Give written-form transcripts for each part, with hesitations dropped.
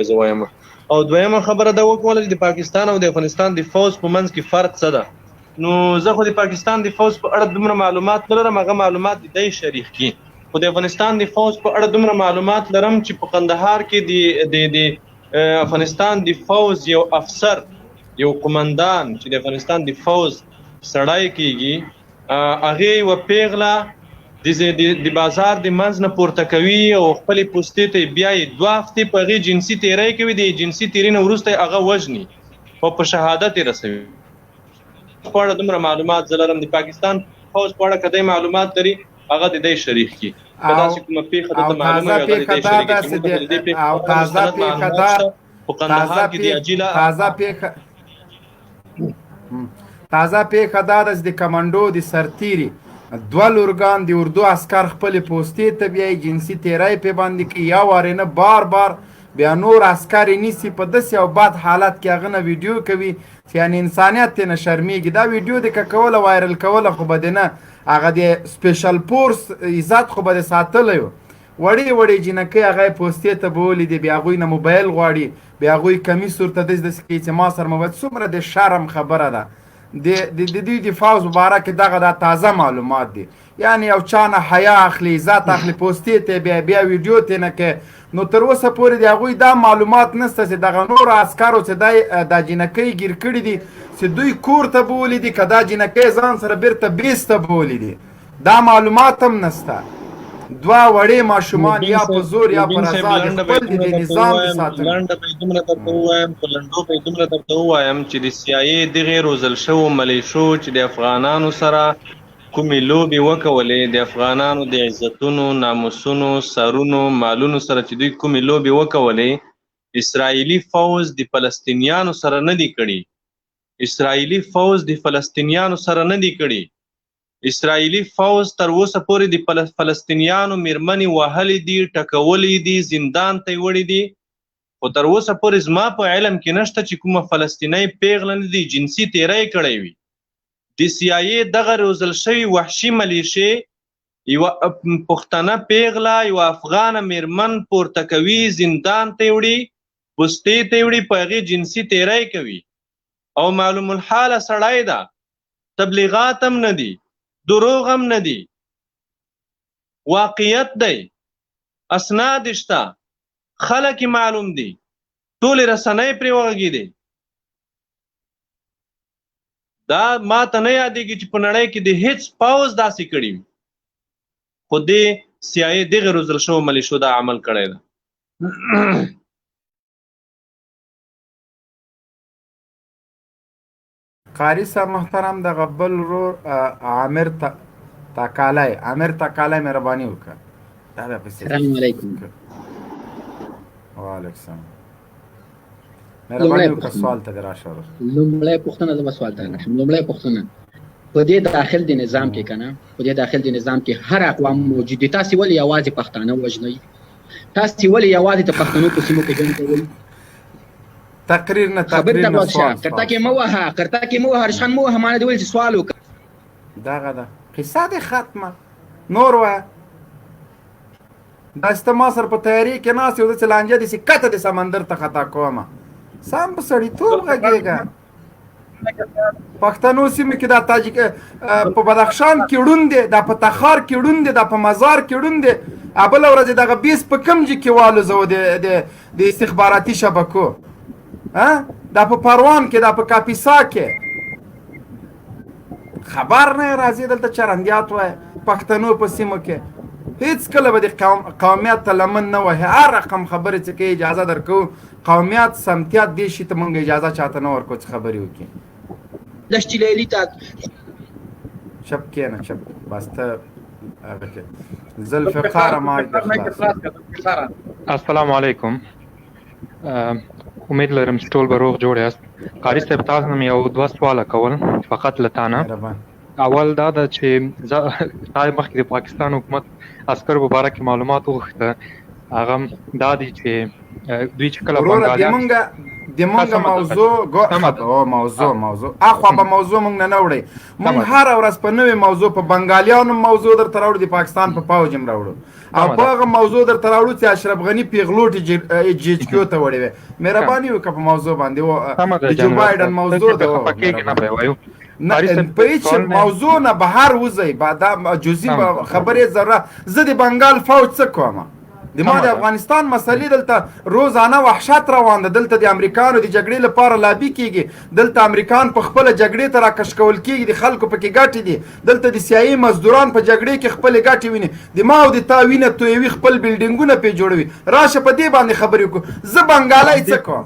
زه وایم. او دویمه خبره دا وکوله چې د پاکستان او د افغانستان د فوځ په منځ کې فرق څه ده. نو زه خو د پاکستان د فوځ په اړه دومره معلومات نه لرم، هغه معلومات د دی شریک کی، خو د افغانستان د فوځ په اړه دومره معلومات لرم چې په قندهار کې د د د افغانستان د فوځ یو افسر، یو قومندان چې د افغانستان د فوځ سړی کیږي، هغه یوه پیغله د بازار د منځ نه پورته کوي او خپلې پوستې ته بیایي، 2 هفتې په هغې جنسي تیری کوي، د جنسي تیري نه وروسته هغه وژني او په شهادت یې رسوي. په اړه دومره معلومات زه لرم. د پاکستان فوځ په اړه که دی معلومات لري هغه د دی شریک کړي، که داسې کومه پېښه ده ته معلومه وي هغه د دی شریک کړي. موږ ته خو د دې پېښې په اړه مستند معلومات شته. په قندهار کې د عجیله تازه پیښه دا ده چې د کمانډو د سرتیري 2 لورګان د اردو عسکر خپلې پوستې ته بیایي، جنسي تیری پې باندې کوي، یو وارې نه بار بار، بیا نور عسکر یې نیسي په داسې یو بد حالت کې هغه نه ویډیو کوي چې یعنې انسانیت ترې نه شرمیږي. دا ویډیو دې که کوله وایرل کوله خو به دې نه، هغه د سپیشل فورس عزت خو به دې ساتلی و. وړې وړې جینکۍ هغه یې پوستې ته بولي دي، بیا هغوی نه موبایل غواړي، بیا هغوی کمیس ورته داسې داسې کوي چې ما سره موبایل. څومره د شرم خبره ده. د دوی د فوځ په باره کې دغه دا تازه معلومات دي، یعنې یو چا نه حیا اخلي، عزت اخلي، پوستې ته بیا بیا ویډیو ترې نه کوي. نو تر اوسه پورې د هغوی دا معلومات نشته چې دغه نورو عسکرو چې دا جینکۍ ګیر کړي دي چې دوی کور ته بولي دي که دا جینکۍ ځان سره بیرته بیس ته بولي دي، دا معلومات هم نشته. 2 وړې ماشومان یا په زور یا په رضا د خپل د نظام د ساتنې. لنډه به یې دومره درته ووایم، په لنډو به یې دومره درته ووایم چې د سي آی ای دغې روزل شوو ملیشو چې د افغانانو سره کومې لوبې وکولې، د افغانانو د عزتونو، ناموسونو، سرونو، مالونو سره چې دوی کومې لوبې وکولې، اسرائیلي فوځ د فلسطینیانو سره نه دي کړي. اسرائیلي فوځ د فلسطینیانو سره نه دي کړي. اسرائیلي فوځ تر اوسه پورې د فلسطینیانو میرمنې وهلې دي، ټکولې دي، زندان ته یې وړي دي، خو تر اوسه پورې زما په علم کې نشته چې کومه فلسطینۍ پیغله نه دي جنسي تیری کړی وي. د سي آی ای دغه روزل شوي وحشي ملیشې یوه پښتنه پیغله، یوه افغانه میرمن پورته کوي، زندان ته یې وړي، بستې ته یې وړي، په هغې جنسي تیری کوي او معلوم الحاله سړی ده، تبلیغات هم نه دي، دروغ هم نه دي، واقعیت دی، اسناد شته، خلک یې معلوم دي، ټولې رسنۍ پرې وغږېدې. دا ما ته نه یادېږي چې په نړۍ کې د هیڅ پوځ داسې کړي وي، خو دې سي آی ای دغې روزل شوو ملیشو دا عمل کړی ده. قاری صاحب محترم، دغه بل ورور عامر تکالی، عامر تکالی مهرباني وکړه. دا بیا پسې. السلام علیکم. وعلیکم السلام. مهرباني وکړه سوال ته راشه ورور. لومړی پوښتنه، زه به سوال ته راشم. لومړی پوښتنه، په دې داخل د نظام کې کنه، په دې داخل د نظام کې هر اقوام موجود دي، تاسې ولې یوازې پښتانه وژنئ؟ تاسې ولې یوازې د پښتنو په سیمو کې ژوند کوئ؟ تقریر نه، خبرې تقریر ته نه، غوږ شه. سوال، قرطه کې سوال. مه وهه، قرطه کې مه وهه، هرشخان مه وهه، ما نه دې ویل چې سوال وکړه. دغه ده قصه دې ختمه، نور وایه. داسې ته ما سره په تیارې کې ناست یې، داسې لانجه دې چې کته د سمندر ته خطا کومه، سم په سړیتوب غږېږه. پښتنو سیمو کې دا تاجک په بدخشان کې ړوند دی، دا په تخار کې ړوند دی، دا په مزار کې ړوند دی. بله ورځ یې دغه بیس په کوم ځای کې والوزوه د استخباراتي شبکو، ها؟ دا په پروان کې، دا په کاپیسا کې، خبر نه راځي. دلته چرندیات وایي پښتنو په سیمو کې هیڅ کله به د قومیت ته لمن نه وهي. هر رقم خبرې چې کوي اجازه درکوو، قومیت سمتیات دې شي ته مونږ اجازه چاته نه ورکوو چې خبرې وکړي. دشتي لیلی ته چپ کېنه، چپ بس ته هغه کې ذوالفقار مایک خلاص. السلام علیکم، امید لرم چې ټول به روغ جوړ یاست. قاري صاحب، تاسو نه مې یو دوه سواله کول فقط له تا نه. اول دا ده چې تا مخکې د پاکستان حکومت عسکرو په باره کې معلومات وغوښته، هغه دا دی چې دوی چې کله وروره، بنګالیان د مونږ موضوع او موضوع موضوع اخوا به موضوع مونږ نه وړي. مونږ هر ورځ په نوې موضوع، په بنګالیانو موضوع درته راوړو، د پاکستان په پوځ هم راوړو، او په هغه موضوع درته راوړو چې اشرف غني پیغلوټي جی ایچ کیو ته وړي وي. مهرباني وکړه په موضوع باندې د جو بایډن موضوع ده نه په هیڅ موضوع نه بهر وځئ، دا جزئی خبرې ضرورت. زه د بنګال فوج څه کوم؟ د ما د افغانستان مسلې دلته روزانه وحشت روان ده. دلته د امریکانو د جګړې لپاره لابي کیږي، دلته امریکان په خپله جګړې ته راکش کول کیږي، د خلکو پکې ګټې دي. دلته د سیایي مزدوران په جګړې کې خپلې ګټې ویني، د ما او د تا وینه تویوي، خپل بلډینګونه پې جوړوي. راشه په دې باندې خبرې وکړو. زه بنګالی څه کوم؟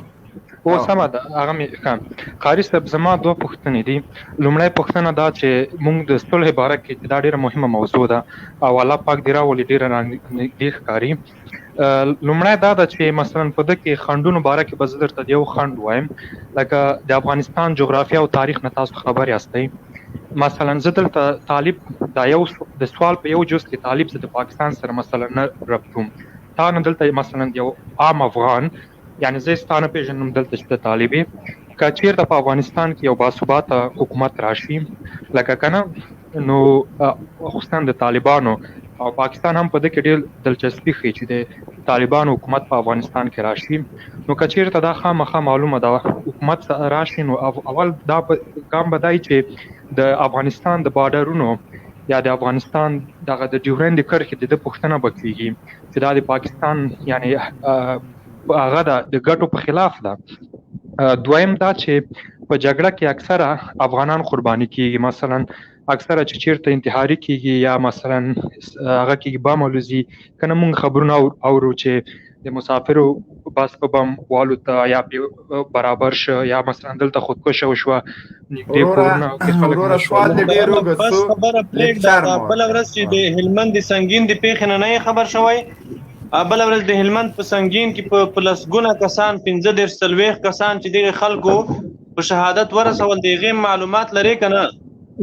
او سمه ده. هغه مې ښه قاري صاحب، زما دوه پوښتنې دي. لومړی پوښتنه دا چې مونږ د صلح باره کې، چې دا ډیره مهمه موضوع ده او الله پاک دې راولي، ډیره نږدې ښکاري. لومړی دا ده چې مثلا په ده کې خنډونو باره کې به زه درته یو خنډ وایم، لکه د افغانستان جغرافیا او تاریخ نه تاسو خبر یاستئ. مثلا زه دلته طالب دا یو د سوال په یو جز کې طالب زه د پاکستان سره مثلا نه ربطوم. تا نه دلته مثلا یو عام افغان، یعنی زه ستا نه پېژنم دلته چې ته طالب یې، که چیرته په افغانستان کې یو باثباته حکومت راشي لکه کنه، نو خصوصا د طالبانو او پاکستان هم په دې کې ډېر دلچسپي ښیي چې د طالبانو حکومت په افغانستان کې راشي، نو که چیرته دا خامخا معلومه ده حکومت راشي، نو اول دا ګام به دی چې د افغانستان د بارډرونو یا د افغانستان دغه د ډیورند کرښې د ده پوښتنه به کیږي چې دا د پاکستان یعنی هغه د ګټو په خلاف ده. دویم دا چې په جګړه کې اکثره افغانان قرباني کیږي، مثلا اکثره چې چیرته انتحاري کیږي یا مثلا هغه کیږي بم الوزي کنه، مونږ خبرونه اورو چې د مسافرو بس په بم والوته یا برابر شو، یا مثلا دلته خودکشه وشوه نږدې کورونه کې خلک وروره سوال دې ډېر اوږد بس سو، خبره پرېږده. لیکچر مو بله ورځ چې د هلمند د سنګین د پېښې نه نه یې خبر شوی، بله ورځ د هلمند په سنګین کې په لسګونه کسان، 35 40 کسان چې دغه خلکو په شهادت ورسول، د هغې معلومات لرې که نه؟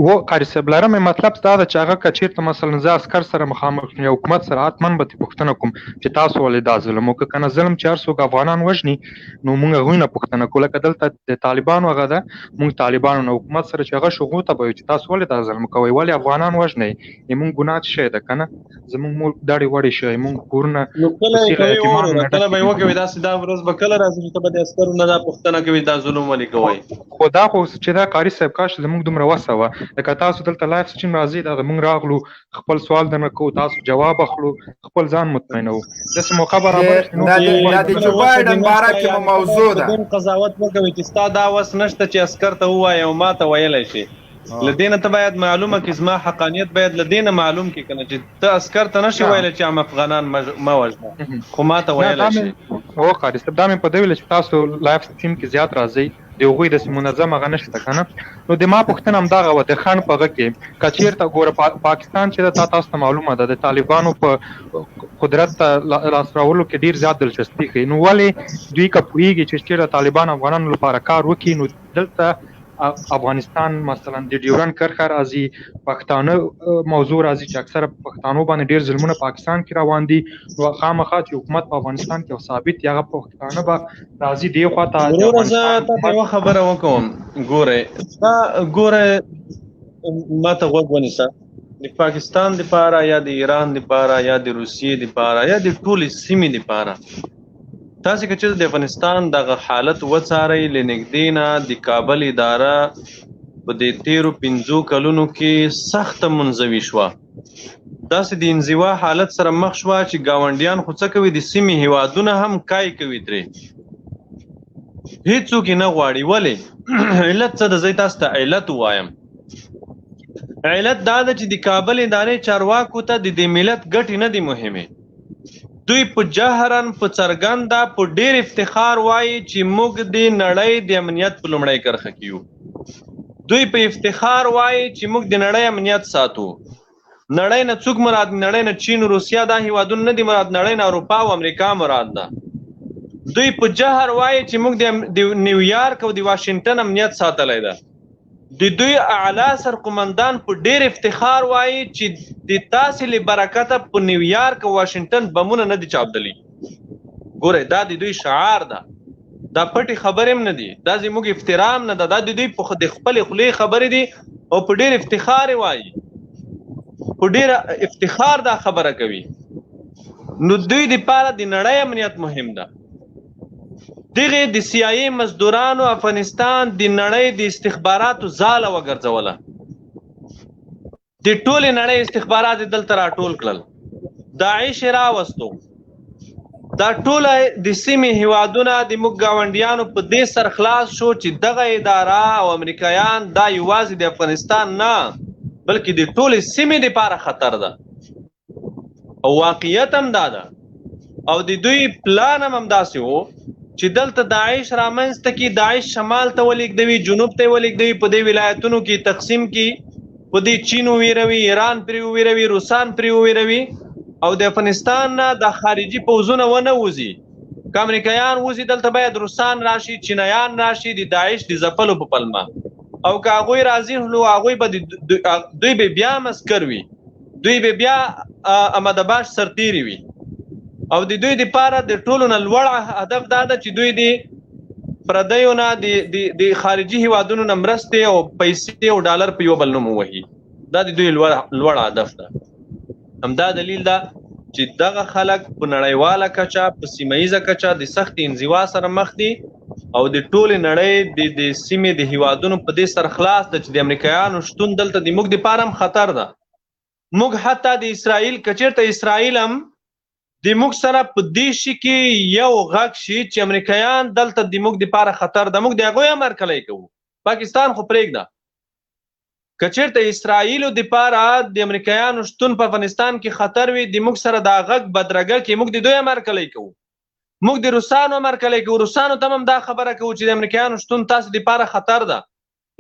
و قاري صاحب لرم. مطلب دا ده چې هغه که چېرته مثلا زه عسکر سره مخامخ شم یا حکومت سره، حتما به ترې پوښتنه کوم چې تاسو ولې دا ظلم وکړ که نه. ظلم چې هر څوک افغانان وژني نو مونږ هغوی نه پوښتنه کوو، لکه دلته د طالبانو هغه ده، مونږ طالبانو نه حکومت سره چې هغه شو هغو ته به وایو چې تاسو ولې دا ظلم کوئ، ولې افغانان وژنئ، مونږ ګناه څه شی ده که نه، زمونږ مور دړې وړې شوی، مونږ کورونه نو کله یې صيغه کوي یتیمانو وروره، نه کله ډک به یې دي. وکوي داسې؟ دا ورځ به کله راځي چې ته به د عسکرو نه دا پوښتنه کوي دا ظلم ولې کوئ؟ خو دا خو چې دا قاري صاحب کاش زموږ دومره وسه وه لکه تاسو دلته live stream راځئ، دا مونږ راغلو خپل سوال درنه کوو، تاسو جواب اخلو، خپل ځان مطمئنوو، داسې موقع برابره شي نو دا د چې دا د دومره جو وسه دې بایډن باره نشته، کې مو یعنې ته باید موضوع په ده. دین قضاوت وکوي چې ستا دا وس نشته چې عسکر ته ووایې او ما ته ویلی شي. له دې نه ته باید معلومه کړې، زما حقانیت باید له دې نه معلوم کړې که نه، چې ته عسکر ته نشې نه ویلی چې عام افغانان مه وژنه، خو ما ته نه ویلی دا شي. مې هو قاري صاحب، دا مې په دې ویل چې تاسو live stream کې زیات راځئ، د هغوی داسې منظم هغه نشته که نه. نو د ما پوښتنه همدغه وه د خنډ په هغه کې که چېرته ګوره پاکستان چې ده تاسو ته معلومه ده د طالبانو په قدرت ته لاس راوړلو کې ډېر زیات دلچسپي ښيي، نو ولې دوی که پوهېږي چې چېرته طالبان افغانانو لپاره کار وکړي، نو دلته افغانستان مثلا د ډیورن کرښه راځي، پښتانه موضوع راځي چې اکثره پښتانو باندې ډېر ظلمونه پاکستان کې روان دي، نو خامخا چې حکومت په افغانستان کې ثابت یا هغه پښتانه به راځي دې خوا ته د وروره زه افغانستان تا ته حکومت. یوه خبره وکوم، ګوره تا ګوره ما ته غوږ ونیسه. د پاکستان دپاره یا د ایران دپاره یا د روسیې دپاره یا د ټولې سیمې دپاره تاسې که چېرته د افغانستان دغه حالت وڅارئ له نږدې نه، د کابل اداره په دې تېرو 5 کلونو کې سخته منزوي شوه، داسې د انزوا حالت سره مخ شوه چې ګاونډیان خو څه کوي، د سیمې هیوادونه هم کای کوي ترې، هیڅوک یې نه غواړي. ولې؟ علت څه ده؟ زه تاسو ته علت ووایم. علت دا ده چې د کابل ادارې چارواکو ته د دې ملت ګټې نه دي مهمې. دوی په جهرن په څرګنده په ډیر افتخار وایي چې موږ د نړۍ د امنیت په لومړۍ کرښه کې یو. دوی په افتخار وایي چې موږ د نړۍ امنیت ساتو. نړۍ نه څوک مراد؟ نړۍ نه چین، روسیا دا هیوادونه نه دي مراد، نړۍ نه اروپا او امریکا مراد ده. دوی په جهر وایي چې موږ د نیویارک او د واشنګټن امنیت ساتلی ده. د دوی اعلی سرقومندان په ډیر افتخار وایي چې د تاسې له برکته په نیویارک او واشنګټن بمونه نه دي چاودلي. ګورئ دا د دوی شعار ده. دا پټې خبرې هم نه دي، دا زموږ افترا هم نه ده، دا د دوی په د خپلې خولې خبرې دي او په ډېر افتخار یې وایي، په ډېر افتخار دا خبره کوي. نو دوی دپاره د نړۍ امنیت مهم ده. دغه د سی آی ای مزدورانو افغانستان د نړۍ د استخباراتو ځاله وګرځوله. د ټولې نړۍ استخبارات دلته راټول کړل، داعش راوستو، دا ټوله د سیمې هیوادونه د موږ ګاونډیانو په دې سر خلاص شو چې دغه اداره او امریکایان دا یوازې د افغانستان نه بلکې د ټولې سیمې لپاره خطر ده. او واقعیت هم دا ده او د دوی پلان هم همداسې وو چې دلته داعش رامنځته کی، داعش شمال ته ولېږدوي، جنوب ته ولېږدوي، په دې ولایتونو کې تقسیم کی، په دې چین وویروي، ایران پرې وویروي، روسان پرې وویروي او د افغانستان نه د خارجي پوځونه ونه وځي. که امریکایان وځي دلته باید روسان راشي، چینایان راشي د داعش د ځپلو په پلمه، او که هغوی راځي نو هغوی به دوی به بیا مسکر وي، دوی به بیا آماده باش سرتیری وي. او د دوی لپاره د ټولو نه لوړ هدف دا ده چې دوی د پردیو نه د خارجي هیوادونو نه مرستې او پیسې او ډالر په یو بل نوم وهي. دا د دوی لوړ هدف ده. همدا دلیل ده چې دغه خلک په نړیواله کچه، په سیمه ییزه کچه د سختې انزوا سره مخ دي او د ټولې نړۍ د سیمې د هیوادونو په دې سر خلاص ده چې د امریکایانو شتون دلته د موږ دپاره هم خطر ده. موږ حتی د اسرائیل، که چېرته اسرائیل هم د موږ سره په دې شي کې یو غږ شي چې امریکایان دلته د موږ دپاره خطر ده، موږ د هغوی هم هرکلی کوو. پاکستان خو پرېږده، که چېرته اسرائیلو دپاره د امریکایانو شتون په افغانستان کې خطر وي، د موږ سره دا غږ بدرګه کې موږ د دوی هم هرکلی کوو. موږ د روسانو هم هرکلی کوو، روسانو ته هم دا خبره کوو چې د امریکایانو شتون تاسو دپاره خطر ده.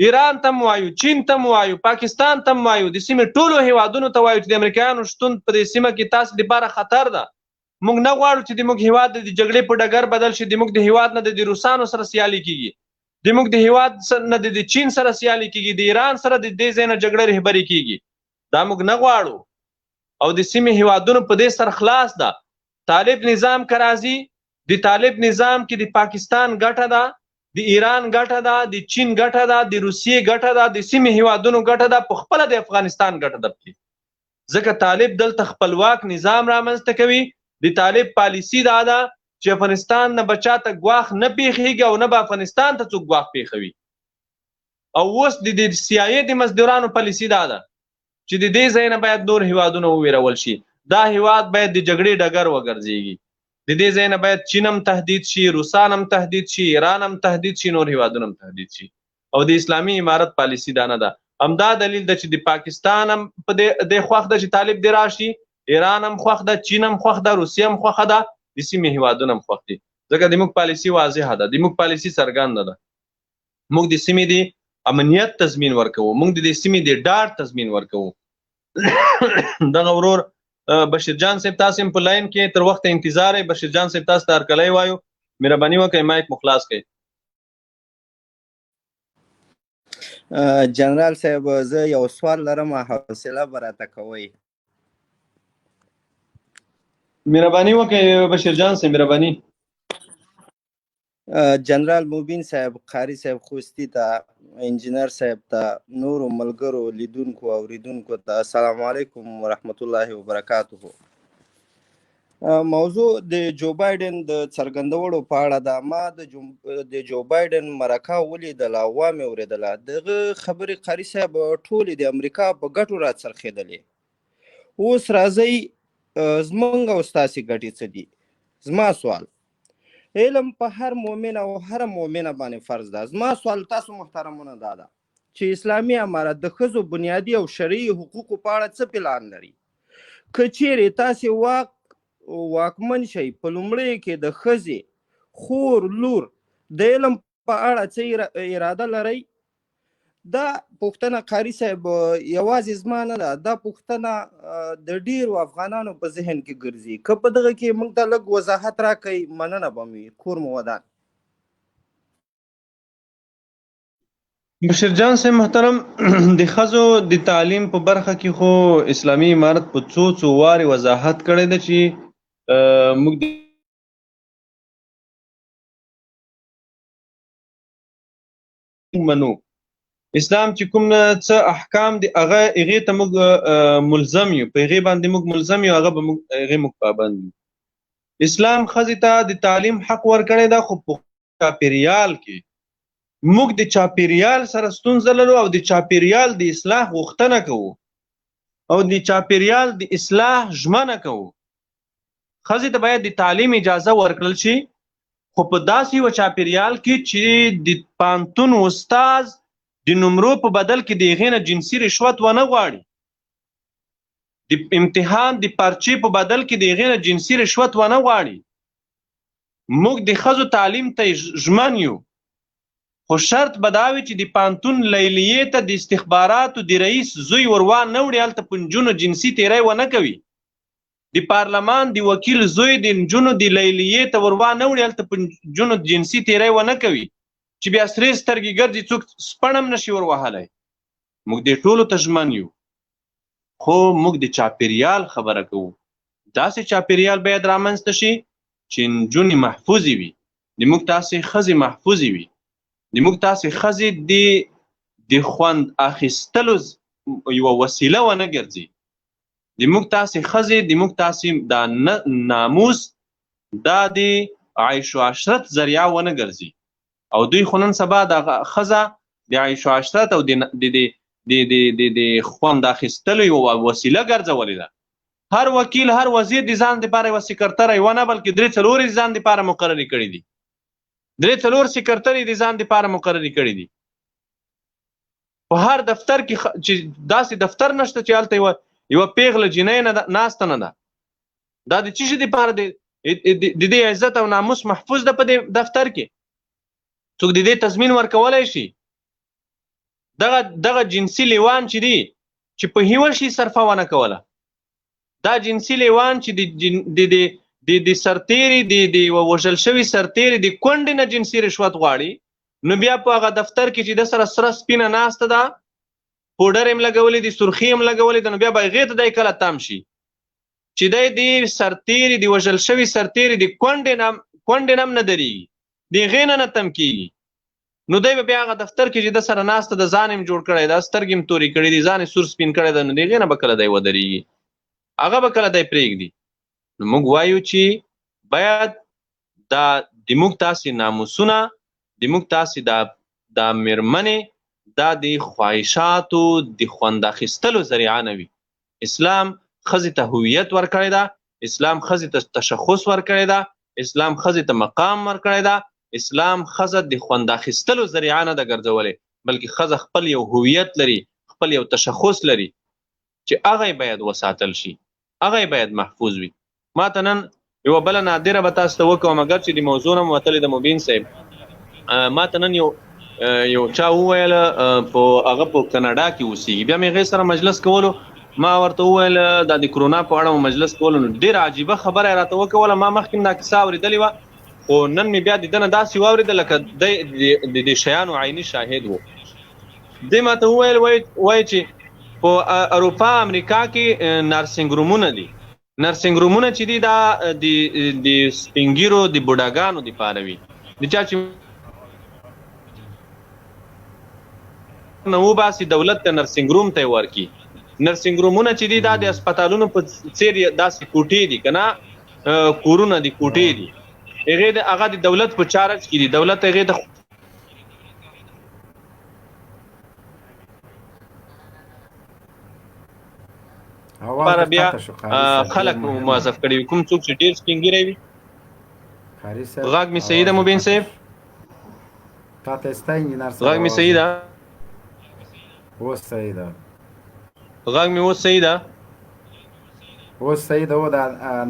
ایران ته هم وایو، چین ته هم وایو، پاکستان ته هم وایو، د سیمې ټولو هیوادونو ته وایو چې د امریکایانو شتون په دې سیمه کې تاسو دپاره خطر ده. موږ نه غواړو چې د موږ هیواد د جګړې په ډګر بدل شي، د موږ د هیواد نه د روسانو سره سیالي کیږي، د موږ د هیواد نه د چین سره سیالي کیږي، د ایران سره د دې ځای نه جګړه رهبري کیږي. دا موږ نه غواړو. او د سیمې هیوادونو په دې سر خلاص ده. طالب نظام که راځي، د طالب نظام کې د پاکستان ګټه ده، د ایران ګټه ده، د چین ګټه ده، د روسیې ګټه ده، د سیمې هیوادونو ګټه ده، په خپله د افغانستان ګټه ده پکې. ځکه طالب دلته خپلواک نظام رامنځته کوي. د طالب پالیسي دا ده چې افغانستان نه به چاته ګواښ نه پیښیږي او نه به افغانستان ته څوک ګواښ پیښوي. او اوس د سي آی ای د مزدورانو پالیسي دا ده چې د دې ځای نه باید نور هیوادونه وویرول شي، دا هیواد باید د جګړې ډګر وګرځېږي، د دې ځای نه باید چین هم تهدید شي، روسان هم تهدید شي، ایران هم تهدید شي، نور هیوادونه هم تهدید شي. او د اسلامي امارت پالیسي دا نه ده. همدا دلیل ده چې د پاکستان هم په دې خوښ ده چې طالب دې راشي، ایران هم خوښ ده، چین هم خوښ ده، روسیه هم خوښه ده، د سیمې هیوادونه هم خوښ دي. ځکه د موږ پالیسي واضحه ده، د موږ پالیسي څرګنده ده. موږ د سیمې د امنیت تضمین ورکوو، موږ د دې سیمې د ډاډ تضمین ورکوو. دغه ورور بشیر جان صاحب تاسو هم په لاین کې تر وخته انتظار یې. بشیر جان صاحب تاسو ته هرکلی وایو، مهرباني وکړئ مایک مو خلاص کړئ. جنرال صاحب زه یو سوال لرم، حوصله به راته کوئ. مهرباني وکړئ بشیر جان صاحب، مهرباني. جنرال مبین صاحب، قاری صاحب خوستی ته، انجینر صاحب ته، نورو ملګرو لیدونکو او اوریدونکو ته السلام علیکم ورحمت الله وبرکاته. موضوع د جو بایډن د څرګندونو په اړه ده. ما د جو بایډن مرکه ولیدله او وامې اورېدله. دغه خبرې قاري صاحب ټولې د امریکا په ګټو راڅرخېدلې. اوس راځئ زمونږ او ستاسې ګټې څه دي؟ زما سوال، علم په هر مؤمن او هر مؤمنه باندې فرض ده. زما سوال تاسو محترمونه دا ده چې اسلامي امارت د ښځو بنیادي او شرعي حقوقو په اړه څه پلان لري؟ که چیرې تاسې واکمن شئ، په لومړیو کې د ښځې، خور، لور د علم په اړه څه اراده لرئ؟ دا پوښتنه قاري صاحب یوازې زما نه ده، دا پوښتنه د ډیرو افغانانو په ذهن کې ګرځي. که په دغه کې موږ ته لږ وضاحت راکړئ مننه به مو وي. کور مو ودان. بشیر جان صاحب محترم، د ښځو د تعلیم په برخه کې خو اسلامي امارت په څو څو وارې وضاحت کړی دی چې موږ د منو. اسلام چې کوم څه احکام دي هغه هغې ته موږ ملزم یو، په هغې باندې موږ ملزم یو، هغه به موږ هغې موږ پابند یو. اسلام ښځې ته د تعلیم حق ورکړی ده، خو په چاپیریال کې موږ د چاپیریال سره ستونزه لرو او د چاپیریال د اصلاح غوښتنه کوو او د چاپیریال د اصلاح ژمنه کوو. ښځې ته باید د تعلیم اجازه ورکړل شي، خو په داسې یوه چاپیریال کې چې د پانتون استاد د نمرو په بدل کې د هغې نه جنسي رشوت ونه غواړي، د امتحان د پرچې په بدل کې د هغې نه جنسي رشوت ونه غواړي. موږ د ښځو تعلیم ته ژمن یو، خو شرط به دا وي چې د پانتون لیلیې ته د استخباراتو د رئیس زوی ور وا نه وړي، هلته په نجونو جنسي تیری ونه کوي. د پارلمان د وکیل زوی د نجونو د لیلیې ته ور وا نه وړي، هلته په نجونو جنسي تیری ونه کوي، چې بیا سرې سترګې ګرځي، څوک سپڼم نشي ور وهلی. موږ دې ټولو ته ژمن یو، خو موږ د چاپیریال خبره کوو. داسې چاپیریال باید رامنځته شي چې نجونې محفوظې وي، د موږ تاسې ښځې محفوظې وي، د موږ تاسې ښځې د خوند اخیستلو یوه وسیله ونه ګرځي، د موږ تاسې ښځې د موږ تاسې دا ناموس دا د عیش و عشرت ذریعه ونه ګرځي. او دوی خو نن سبا د ښځه د عیش و عشرت او د د د د د د خوند اخیستلو یوه وسیله ګرځولې ده. هر وکیل، هر وزیر د ځان دپاره یوه سکرتره، یوه نه بلکې درې څلور یې د ځان دپاره مقررې کړې دي، درې څلور سکرترې د ځان دپاره مقررې کړې دي. په هر دفتر کې چې داسې دفتر نشته چې هلته یوه پیغله جینۍ نه ده، ناسته نه ده. دا د څه شي دپاره د دې عزت او ناموس محفوظ ده په دې دفتر کې؟ څوک د دې تضمین ورکولی شي؟ دغه جنسي لیوان چې دي، چې په هیوه شي صرفه ونه کوله، دا جنسي لیوان چې د سرتیري، د یوه وژل شوي سرتیري د کونډې نه جنسي رشوت غواړي، نو بیا په هغه دفتر کې چې د سره سره سپینه ناسته ده، پوډر یې هم لګولی دي، سرخي یې هم لګولې ده، نو بیا به هغې ته دی کله تم شي چې دی د سرتیري، د وژل شوي سرتیري د کونډې نه هم نه درېږي، د هغې نه نه تم کېږي. نو دی به بیا هغه دفتر کې چې د سره ناسته ده، ځان یې هم جوړ کړی ده، سترګې یې هم تورې کړې دي، ځان یې سور سپین کړی ده، نو د هغې نه به کله دی ودرېږي، هغه به کله دی پرېږدي. نو موږ وایو چې باید دا د موږ تاسې ناموسونه، د موږ تاسې دا مېرمنې، دا د خواهشاتو د خوند اخیستلو ذریعه نه وي. اسلام ښځې ته هویت ورکړی ده، اسلام ښځې ته تشخص ورکړی ده، اسلام ښځې ته مقام ورکړی ده، اسلام ښځه د خوند اخیستلو ذریعه نه ده ګرځولې، بلکې ښځه خپل یو هویت لري، خپل یو تشخص لري چې هغه یې باید وساتل شي، هغه یې باید محفوظ وي. ما ته نن یوه بله نادره به تاسو ته وکړم، اګر چې د موضوع نه مو وتلې ده مبین صاحب. ما ته نن یو چا وویل، په هغه په کاناډا کې اوسېږي، بیا مې هغې سره مجلس کولو، ما ورته وویل دا د کرونا په اړه مو مجلس کولو، نو ډېره عجیبه خبره یې راته وکوله. ما مخکې هم دا کیسه اورېدلې وه، خو نن مې بیا د ده نه داسې واورېده لکه دی د دې شیانو عیني شاهد و. دی ما ته وویل، وایي چې په اروپا امریکا کې نرسینګ رومونه دي، نرسینګ رومونه چې دي دا د سپینګیرو د بوډاګانو دپاره وي، د چا چې نه وباسي دولت ته نرسینګ روم ته یې ورکړي. نرسینګ رومونه چې دي دا د هسپتالونو په څېر داسې کوټې دي که نه، کورونه دي، کوټې دي، هغې د هغه د دولت په چارج کې دي، دولت هغې ته لپاره بیا خلک موظف کړي وي، کوم څوک چې ډېر سپین ږیری وي. غږ مې صحیح ده مبین صاحب؟ تاته ستا انجینر صاحب غږ مې صحیح ده؟ اوس صحیح ده. غږ مې اوس صحیح ده؟ اوس صحیح ده. و دا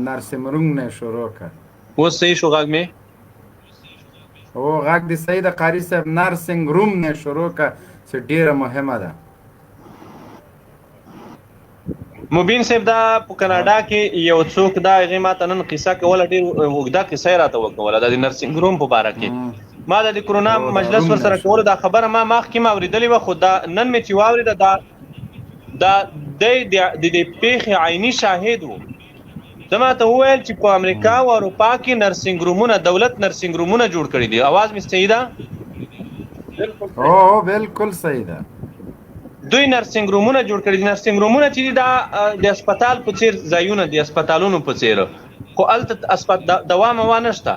نرسینګ روم نه شروع کړه. اوس صحیح شو غږ مې؟ او غږ دې صحیح ده قاری صاحب. نرسینګ روم نه شروع کړه چې ډیره مهمه ده. مبین صاحب دا په کاناډا کې یو څوک دا هغې ما ته نن قصه کوله، ډېر اوږده قصه یې راته وکوله دا د نرسینګ روم په باره کې. ما د کرونا مجلس ورسره کولو، دا خبره ما مخکې ما اورېدلې وه، خو دا نن مې چې واورېده دا دا دی د دې پېښې عیني شاهد و. ده ما ته وویل چې په امریکا او اروپا کې نرسینګ رومونه دولت نرسینګ رومونه جوړ کړي دي. اواز مې صحیح ده؟ بالکل صحیح. او بالکل صحیح ده. دوی نرسنګ رومونه جوړ کړي دي. نرسنګ رومونه چې دي دا د هسپتال په څیر ځایونه دي، هسپتالونو په څیر، خو هلته دوا موا نشته.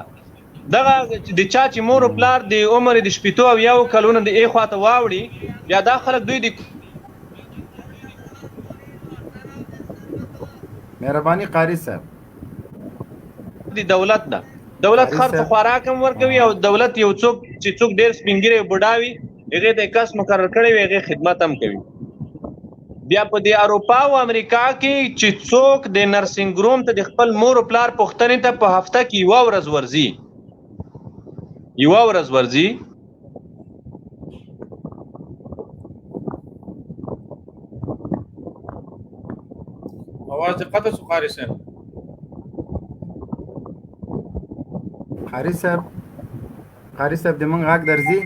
دغه د چا چې مور او پلار د عمر د 60 او یو کلونو د ای خواته واوړي، بیا دا خلک دوی د مهرباني قاری صاحب. د دولت ده، دولت قاري خرڅ صاحب. خوراک هم ورکوي او دولت یو څوک چې څوک ډیر سپینګری او بوډا وي هغې ته یې کس مقرر کړی وي، هغې خدمت هم کوي. بیا په دې اروپا او امریکا کې چې څوک د نرسنګ روم ته د خپل مور او پلار پوښتنې ته په هفته کې یوه ورځ ورځي، یوه ورځ ورځي، اواز دې قطع شو قاري صاحب. قاری صاحب، قاری صاحب د مونږ غږ درځي؟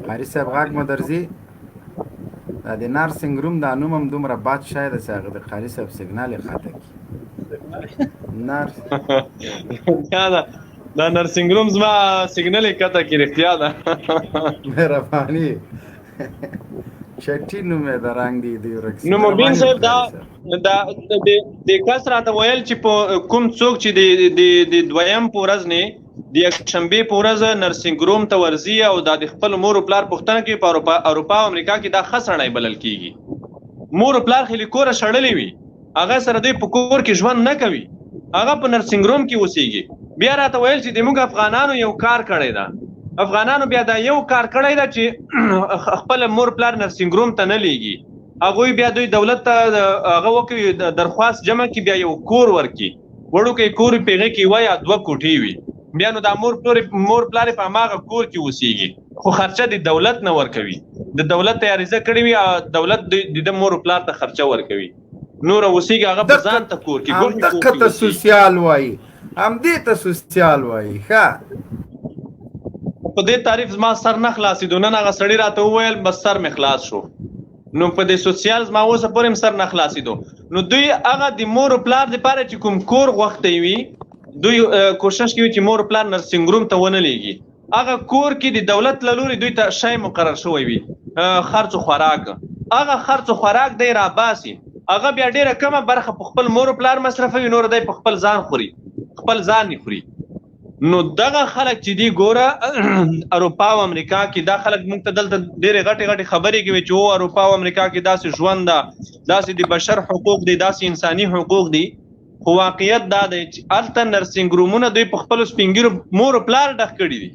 قاری صاحب غږ مو درځي؟ دا د نرسنګ روم دا نوم هم دومره بد شی دی چې هغه د قاری صاحب سیګنال یې قطع کړي. نرس رښتیا ده، دا نرسنګ روم زما سیګنل یې قطع کړي، رښتیا ده. مهرباني، چټي نوم یې د رنګ دی دی ورک سي. نو مبین مهرباني صاحب وکړه دا قاري صاحب. دا د د کس راته ویل چې په کوم څوک چې د د د دویم په ورځ نه د یکشنبې په ورځ نرسنګ روم ته ورځي او دا د خپل مور او پلار پوښتنه کوي، په اروپا او امریکا کې دا ښه سړی بلل کیږي. مور او پلار خو یې له کوره شړلی وي، هغه سره دوی په کور کې ژوند نه کوي، هغه په نرسنګ روم کې اوسیږي. بیا راته ویل چې د موږ افغانانو یو کار کړی ده، افغانانو بیا دا یو کار کړی ده چې خپل مور پلار نرسنګ روم ته نه لیږي. هغوی بیا دوی دولت ته هغه وکړي، درخواست جمع کړي، بیا یو کور ورکړي، وړوکی کور وي، په هغې کې یوه یا دوه کوټې وي. بیا نو دا مور پلار په هماغه کور کې اوسیږي، خو خرچه د دولت نه ورکوي. د دولت ته یې عریضه کړې وي، دولت د ده مور پلار ته خرچه ورکوي. نور اوسیږي هغه په ځان ته کور کې، ګوښې کور همدغه کې ته اوسیږي. سوسیال وایي، همدې ته سوسیال وایي. ښه په دې تعریف زما سر نه خلاصېدو. نن هغه سړي راته وویل بس سر مې خلاص شو. نو په دې سوسیال زما اوسه پورې هم سر نه خلاصېدو. نو دوی هغه د مور او پلار دپاره چې کوم کور غوښتی وي، دوی کوشش کوي چې مور او پلار نرسنګ روم ته ونه لیږي. هغه کور کې د دولت له لوري دوی ته شی مقرر شوی وي، خرڅ و خوراک، هغه خرڅ و خوراک دی راباسي. هغه بیا ډېره کمه برخه په خپل مور او پلار مصرفوي، نور دی په خپل ځان خوري، خپل ځان یې خوري. نو دغه خلک چې دی ګوره اروپا او امریکا کې دا خلک موږ ته دلته ډېرې غټې غټې خبرې کوي چې او اروپا او امریکا کې داسې ژوند ده، داسې د بشر حقوق دي، داسې انساني حقوق دي. خو واقعیت دا دی چې هلته نرسنګ رومونه دوی په خپلو سپینګیرو مور او پلار ډک کړي دي.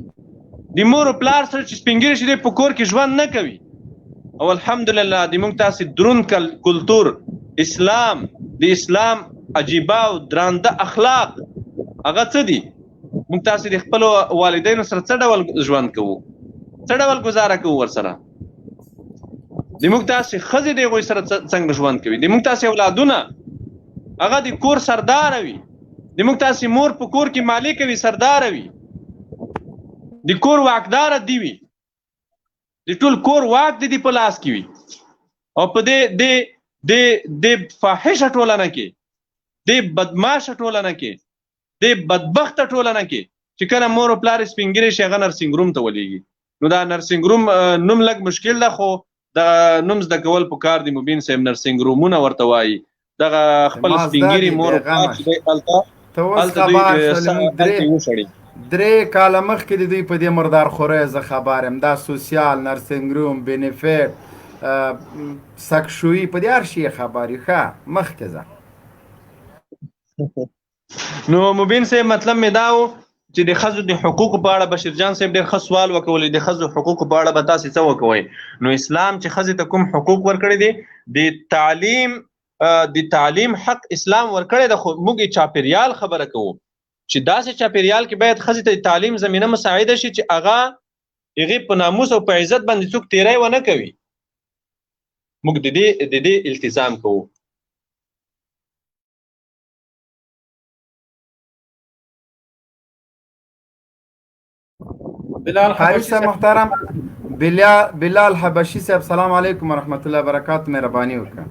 د مور او پلار سره چې سپینګیري شي دوی په کور کې ژوند نه کوي. او الحمدلله د موږ تاسې دروند کلتور اسلام، د اسلام عجیبه او درانده اخلاق هغه څه دي؟ موږ تاسې د خپلو والدینو سره څه ډول ژوند کوو، څه ډول ګزاره کوو ورسره؟ د موږ تاسې ښځې د هغوی سره څنګه ژوند کوي؟ د موږ تاسې اولادونه هغه د کور سردار وي، د موږ تاسې مور په کور کې مالک وي، سردار وي، د کور واکدار دی وي، د ټول کور واک د دې په لاس کې وي. او په دې دې دې دې فاحشه ټولنه کې، دې بدمعاشه ټولنه کې، دې بدبخته ټولنه کې چې کله مور او پلار یې سپینګیری شي هغه نرسنګ روم ته ولیږي. نو دا نرسنګ روم نوم لږ مشکل ده، خو دغه نوم زده کول پکار دي. مبین صاحب نرسنګ رومونه ورته وایي. دغه خپل ما زده سپینګیری دي، مور او پلار بېغمه چې دی هلته ته اوس هلته دوی خبر شولې. موږ هلته یې وشړي. درې کاله مخکې د دوی په دې مردارخورۍ زه خبر یم. دا سوسیال، نرسنګ روم، بینیفیټ، سکشویي، په دې هر شي یې خبر یو. ښه مخکې ځه. نو مبین صاحب مطلب مې دا و چې د ښځو د حقوقو په اړه بشیر جان صاحب ډېر ښه سوال وکول، د ښځو حقوقو په اړه به تاسې څه وکوئ؟ نو اسلام چې ښځې ته کوم حقوق ورکړي دي، د تعلیم حق اسلام ورکړی دی، خو موږ یې چاپېریال خبره کوو چې داسې چاپېریال کې باید ښځې ته د تعلیم زمینه مساعده شي چې هغې په ناموس او په عزت باندې څوک تېری ونه کوي. موږ د دې التزام کوو. بلال قاری حبشي صاحب صاحب محترم، بلال حبشي صاحب سلام علیکم ورحمت الله وبرکاته، مهرباني وکړه.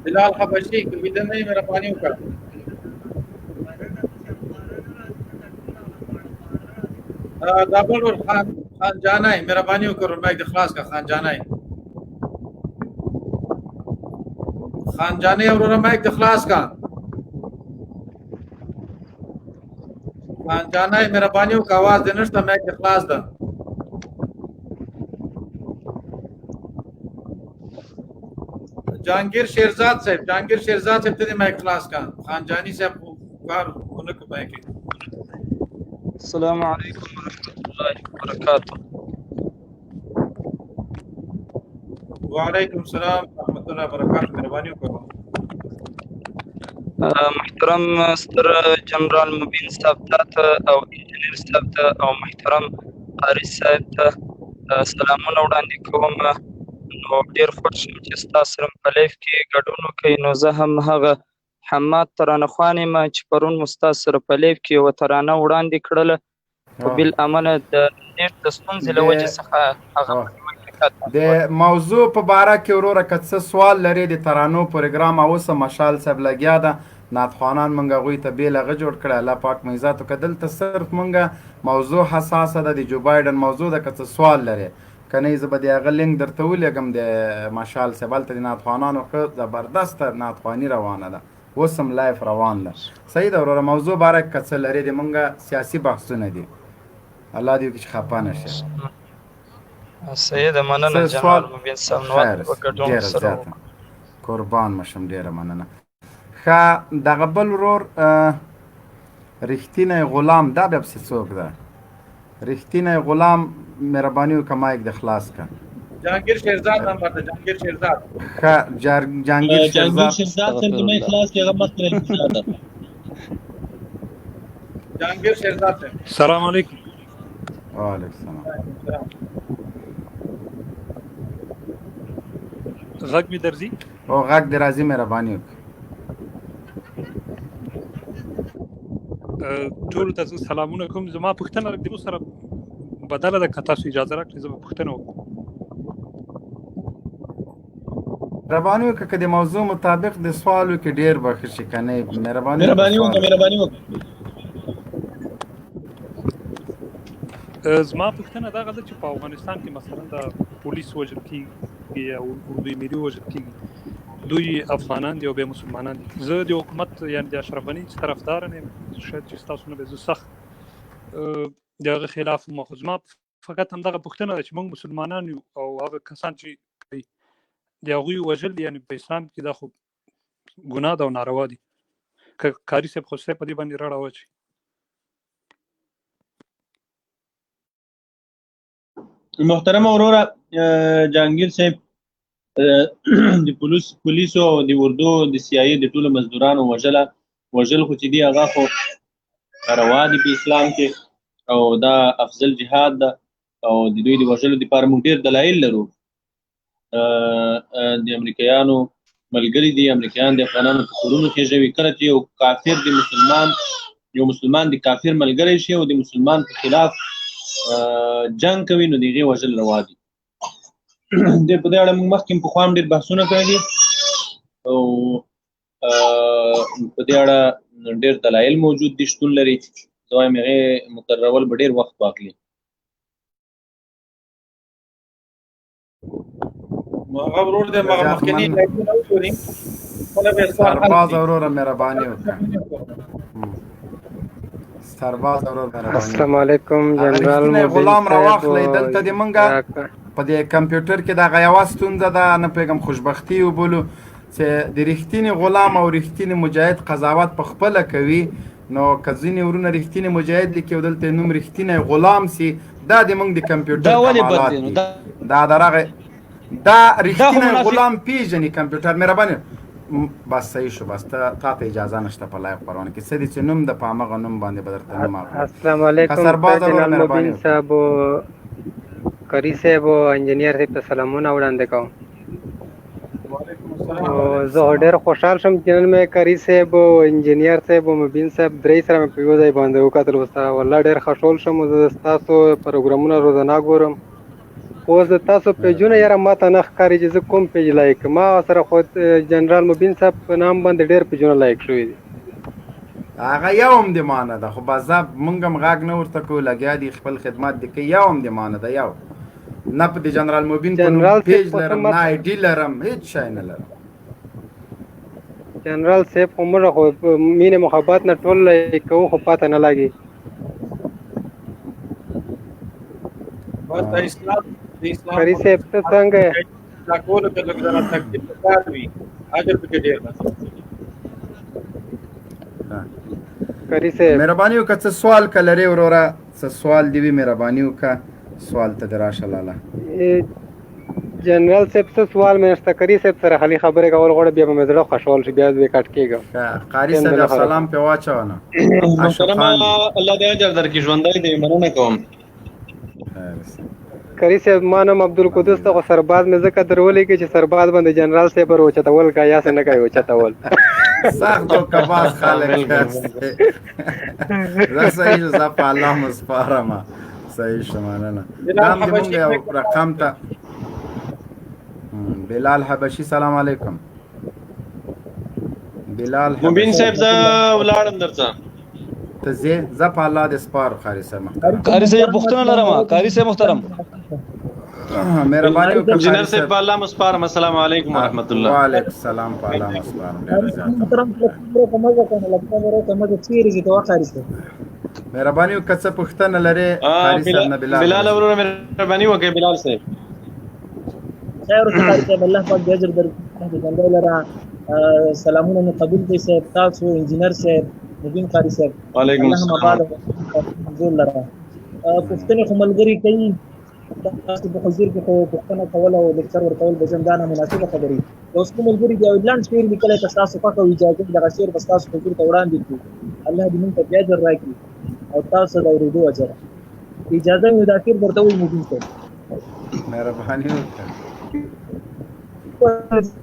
بلال حبشي که ویده نه یې مهرباني وکړه. دا بل ور خان خان جانای، مهرباني وکړه مایک د خلاص کا. خان جانای، خان جانای وروره، مایک د خلاص کا. خان جانای، مهرباني وکړه، आवाज دې نشته، مایک د خلاص ده. جهانگیر شیرزاد صاحب، جهانگیر شیرزاد صاحب، ته دې مایک خلاص کا. خان جانی صاحب کار ونه کو مایک. السلام علیکم ورحمة الله وبرکاته. وعلیکم السلام ورحمت الله وبرکاته، مهرباني وکړه. محترم ستر جنرال مبین صاحب ته او انجنیر صاحب ته او محترم قاری صاحب ته سلامونه وړاندې کوم. نو ډیر خوښ یم چې ستاسو سره په live کې ګډون وکړئ. نو زه هم هغه حماد ترانه خوان یم چې پرون مو ستاسو سره په live کې یوه ترانه وړاندې کړله، خو بالامنه د نېټ د ستونزې له وجې څخه هغه. د موضوع په باره کې وروره که څه سوال لرې، د ترانو پروګرام اوسه مشال صاحب لګیا ده، نعتخوانان مونږ هغوی ته بېل هغه جوړ کړی. الله پاک مو عزت وکړه. دلته صرف مونږ موضوع حساسه ده، د جو بایډن موضوع ده. که څه سوال لرې، که نه زه به د هغه لینک درته ولیږم د مشال صاحب، هلته د نعتخوانانو ښه زبردسته نعتخواني روانه ده، اوس هم live روان ده. صحیح ده وروره، موضوع باره کې که څه لرې، د مونږ سیاسي بحثونه دي. الله دې وکړي چې خفه نه شي. صحیح ده، مننه جنرال مبین صاحب. نو ګډون سره قربان مشم، ډیره مننه. ښه، دغه بل ورور رښتینی غلام، دا بیا پسې څوک ده؟ رښتینی غلام، مهرباني وکړه مایک د خلاص کړه. جهانگیر شیرزاد نمبر ده، جهانگیر شیرزاد. ښه، جهانگیر شیرزاد، شیرزاد صاحب د مایک خلاص کړه، هغه مخکې انتظار ده. جهانگیر شیرزاد صاحب. السلام علیکم. وعلیکم السلام. غږ می درځي؟ او غږ دې راځي، مهرباني وکړه. ټولو ته زه سلامونه کوم. زما پوښتنه لږ د سره بدله ده، که تاسو اجازه راکړئ زه به پوښتنه وکړم. مهرباني وکړه، که د موضوع مطابق د سوال وکړي ډېر به ښه شي، که نه مهرباني مهرباني وکړه، مهرباني وکړه. زما پوښتنه دغه ده چې په افغانستان کې مثلا د پولیس وژل کیږي او اردوی ملي وژل کیږي، دوی افغانان دي او بیا مسلمانان دي. زه د حکومت یعنی د اشرف غني طرفدار نه یم، شاید چې تاسو نه به زه سخت د هغه خلاف یم، خو زما فقط همدغه پوښتنه ده چې موږ مسلمانان یو او هغه کسان چې د هغوی وژل یعنی په اسلام کې دا خو ګناه ده او ناروا دي. که قاري صاحب خو په دې باندې رڼا واچوي. محترم وروره جهانگیر صاحب، د پولیسو او د اردو د سي آی د ټولو مزدورانو وژل خو چې دی هغه خو روا دي په اسلام کې، او دا افضل جهاد ده، او د دوی د وژلو لپاره موږ ډېر دلایل لرو. د امریکایانو ملګري دي، امریکایان د افغانانو په کورونو خېژوي. کله چې یو کافر د مسلمان، یو مسلمان د کافر ملګری شي او د مسلمان په خلاف جنگ کوي، نو د هغې وژل روا دي. د په دې اړه موږ مخکې پخوا هم ډېر بحثونه کړي دي او په دې اړه ډېر دلایل موجود دي، شتون لري. زه وایم هغې مقررول به ډېر وخت واخلي. هغه ورور دې مغه مخکنی لایکونه وګوري، خپله به سوال حل سرباز کړي. وروره مهرباني وکړه، سرباز ورور مهرباني. السلام علیکم جنرال رښتینی مبین غلام صاحب. راواخلئ. دلته د مونږه په دې کمپیوټر کې دغه یوه ستونزه ده، نه پوهېږم خوشبختي وبولو چې د رښتیني غلام او رښتیني مجاهد قضاوت په خپله کوي. نو که ځینې ورونه رښتیني مجاهد لیکي او دلته یې نوم رښتینی غلام سي، دا د مونږ د کمپیوټر دا ولې بد کمالات دی؟ نو دي. دا دا درغه دا دا خو رښتینی مناسب غلام پیژني کمپیوټر. مهرباني، بس صحیح شو. بس ته تا ته اجازه نشته په live خپرونه کې. څه دي چې نوم د په همغه نوم باندې به درته نوم اخلو. السلام که علیکم سرباز ستر وروره جنرال مهرباني مبین وکړه. صاحب، قاري صاحب او انجنیر صاحب ته سلامونه وړاندې کوم. وعلیکم السلام. او وعلیکم زه السلام. ډېر خوشحال شوم چې نن مې قاري صاحب او انجنیر صاحب او مبین صاحب درې سره مې په یو ځای باندې وکتل. اوس والله ډېر خوشحال شوم. زه ستاسو پروګرامونه روزانه ګورم، خو اوس د تاسو پیجونه یاره ماته نه ښکاري چې زه کوم پیج لایک کړم. ما سره خو جنرال مبین صاحب په نام باندې ډېر پیجونه لایک شوي دي. هغه یو هم د ما نه ده، خو بس زه مونږ هم غږ نه ورته کوو، لګیا دي خپل خدمت دې کوي. یو هم د ما نه ده، یو نه په د جنرال مبین په نوم جنرال صاحب پیج خو ته لرم، ما نه آی ډي لرم، هیڅ شی نه لرم. جنرال صاحب خو موږ خو مینه محبت نه ټول لایک کوو، خو پته نه لګي. بس د اسلام د اسلام قاری صاحب ته څنګه یې؟ دا کولو ته لږ ذرا تکلیف پکار وي، اجر پکې ډېر ده. قاری صاحب مهرباني وکړه، څه سوال که لرې وروره، څه سوال دی وي مهرباني وکړه سوال ته دې راشه لالا. جنرال صاحب څه سوال مې نشته، قاری صاحب سره خالي خبرې کول غواړم، بیا به مې زړه خوشحال شي، بیا به کټ کېږم. ښه قاری ټایم صاحب به نه یو سلام خرابوم. پې واچوه نو. اشوق محترمه خان دی. الله دې اجر درکړي، ژوندی دی، مننه کوم. خیر سه. قاری صاحب ما نوم عبدالقدوس ته، خو سرباز مې ځکه درولېږي چې سرباز باندې جنرال صاحب ور اوچتول کا یا څه نه کوي اوچتول. سخت دوکهباز خلک بالکل یاست. زه صحیح شو، زه په الله مو سپارم. صحیح شو، مننه. بلال دا هم د مونږ حبشي یو رقم ته. بلال حبشي سلام علیکم. بلال مبین حبشي صاحب زه ولاړم درته. ته ځې؟ زه په الله دې سپارو قاري صاحب محترم. قاری صاحب پوښتنه لرم، قاری صاحب محترم. مهرباني وکړه انجینر قاري صاحب صاحب. په الله مو سپارم. السلام علیکم ورحمت الله. وعلیکم السلام، په الله مو سپارم. ډېره زیاته محترم مهرباني وکړه، څه پوښتنه لرې قاري صاحب نه بلال بلال راځي. وروره مهرباني وکړئ بلال صاحب. خیر اوسه قاري صاحب، الله پاک دې اجر درکړي، ژوندی لره. سلامونه مې قبول کړئ صاحب، تاسو انجینر صاحب مبین قاري صاحب، وعلیکم الله هم السلام. آباد او منظور لره. پوښتنې خو ملګري کوي تاسو په حضور کې، خو پوښتنه کول او لیکچر ورکول به زم دا نامناسبه خبرې. یو څو ملګري دی لنډ شعر لیکلی، که ستاسو خوښه او اجازه وي دغه شعر به ستاسو حضور ته وړاندې کړو. الله دې موږ ته بیا اجر راکړي او تاسو د اورېدو اجر. اجازه مې دا شعر درته وایي مبین صاحب. مهرباني وکړه.